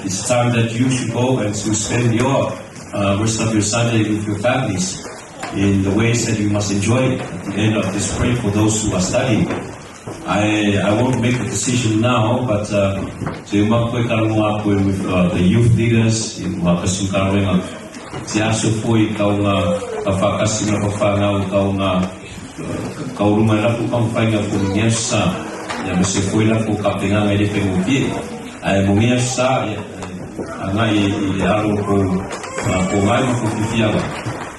it's time that you should go and to spend your rest of your Sunday with your families in the ways that you must enjoy at the end of this break for those who are studying. I won't make a decision now, but te uma koe karangoa koe with the youth leaders i mua kasi karangoa te aso foi kau ngā ka whakasi ngā whawhangau kau ngā kau runga lapu kau whainga ko ngia sa ia me se foi lapu ka penganga i le pengo pie ai mo ngia sa ia a ngai i aro ko ngai ma ko fifianga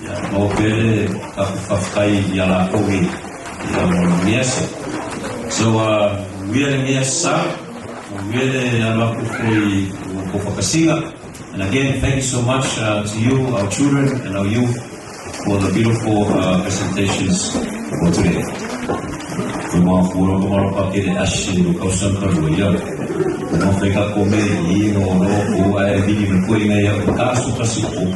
ia mau pere ka whawhai i a la koe ia mo ngia sa. So we are ngia sa we le alo foi ko whakasinga. And again, thank you so much to you, our children and our youth, for the beautiful presentations for today. Ko mga furo ko maro pa kere ashe ro kau sang ka ro ia. Ko mga whaika ko me i no no ko ai vini me koe ngai au ka su ka si ko.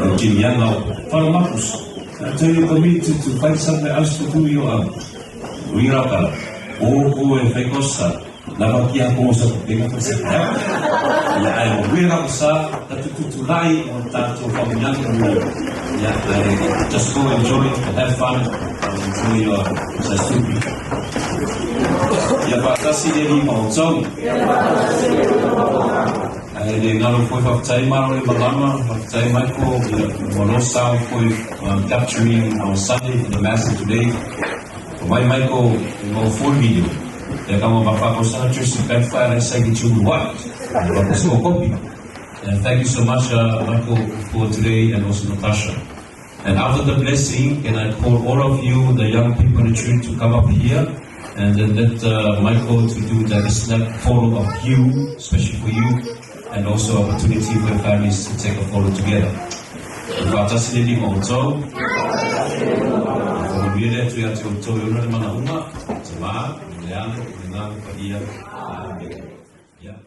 O Jimmy Young au wharo mapus. I tell you committed to find somewhere else to do your winga kala. O ko e whaikosa. Lava kia ko sa penga ko sa ia ai mo wira ko sa ta tutu lai o tātou whamunyanga mo ia ai just go enjoy it, have fun and enjoy your sasupi. Ia whakatasi le rima o tau. Ai le ngaro foi whakatai maro le malama, whakatai Michael, ia mo lo sao foi capturing our Sunday for the Mass today. Mai Michael, mo full video. Ia kama mawhako sana church backfire and say to what? copy. And thank you so much, Michael, for today, and also Natasha. And after the blessing, can I call all of you, the young people in the church, to come up here and then let Michael to do the snap photo of you, especially for you, and also opportunity for your families to take a photo together. Whakatasi le lima o tau. Whakamuia le atu ia te o tau i ona le mana unga, te mā, le ano, le ngā, pa ia, amen. Yeah.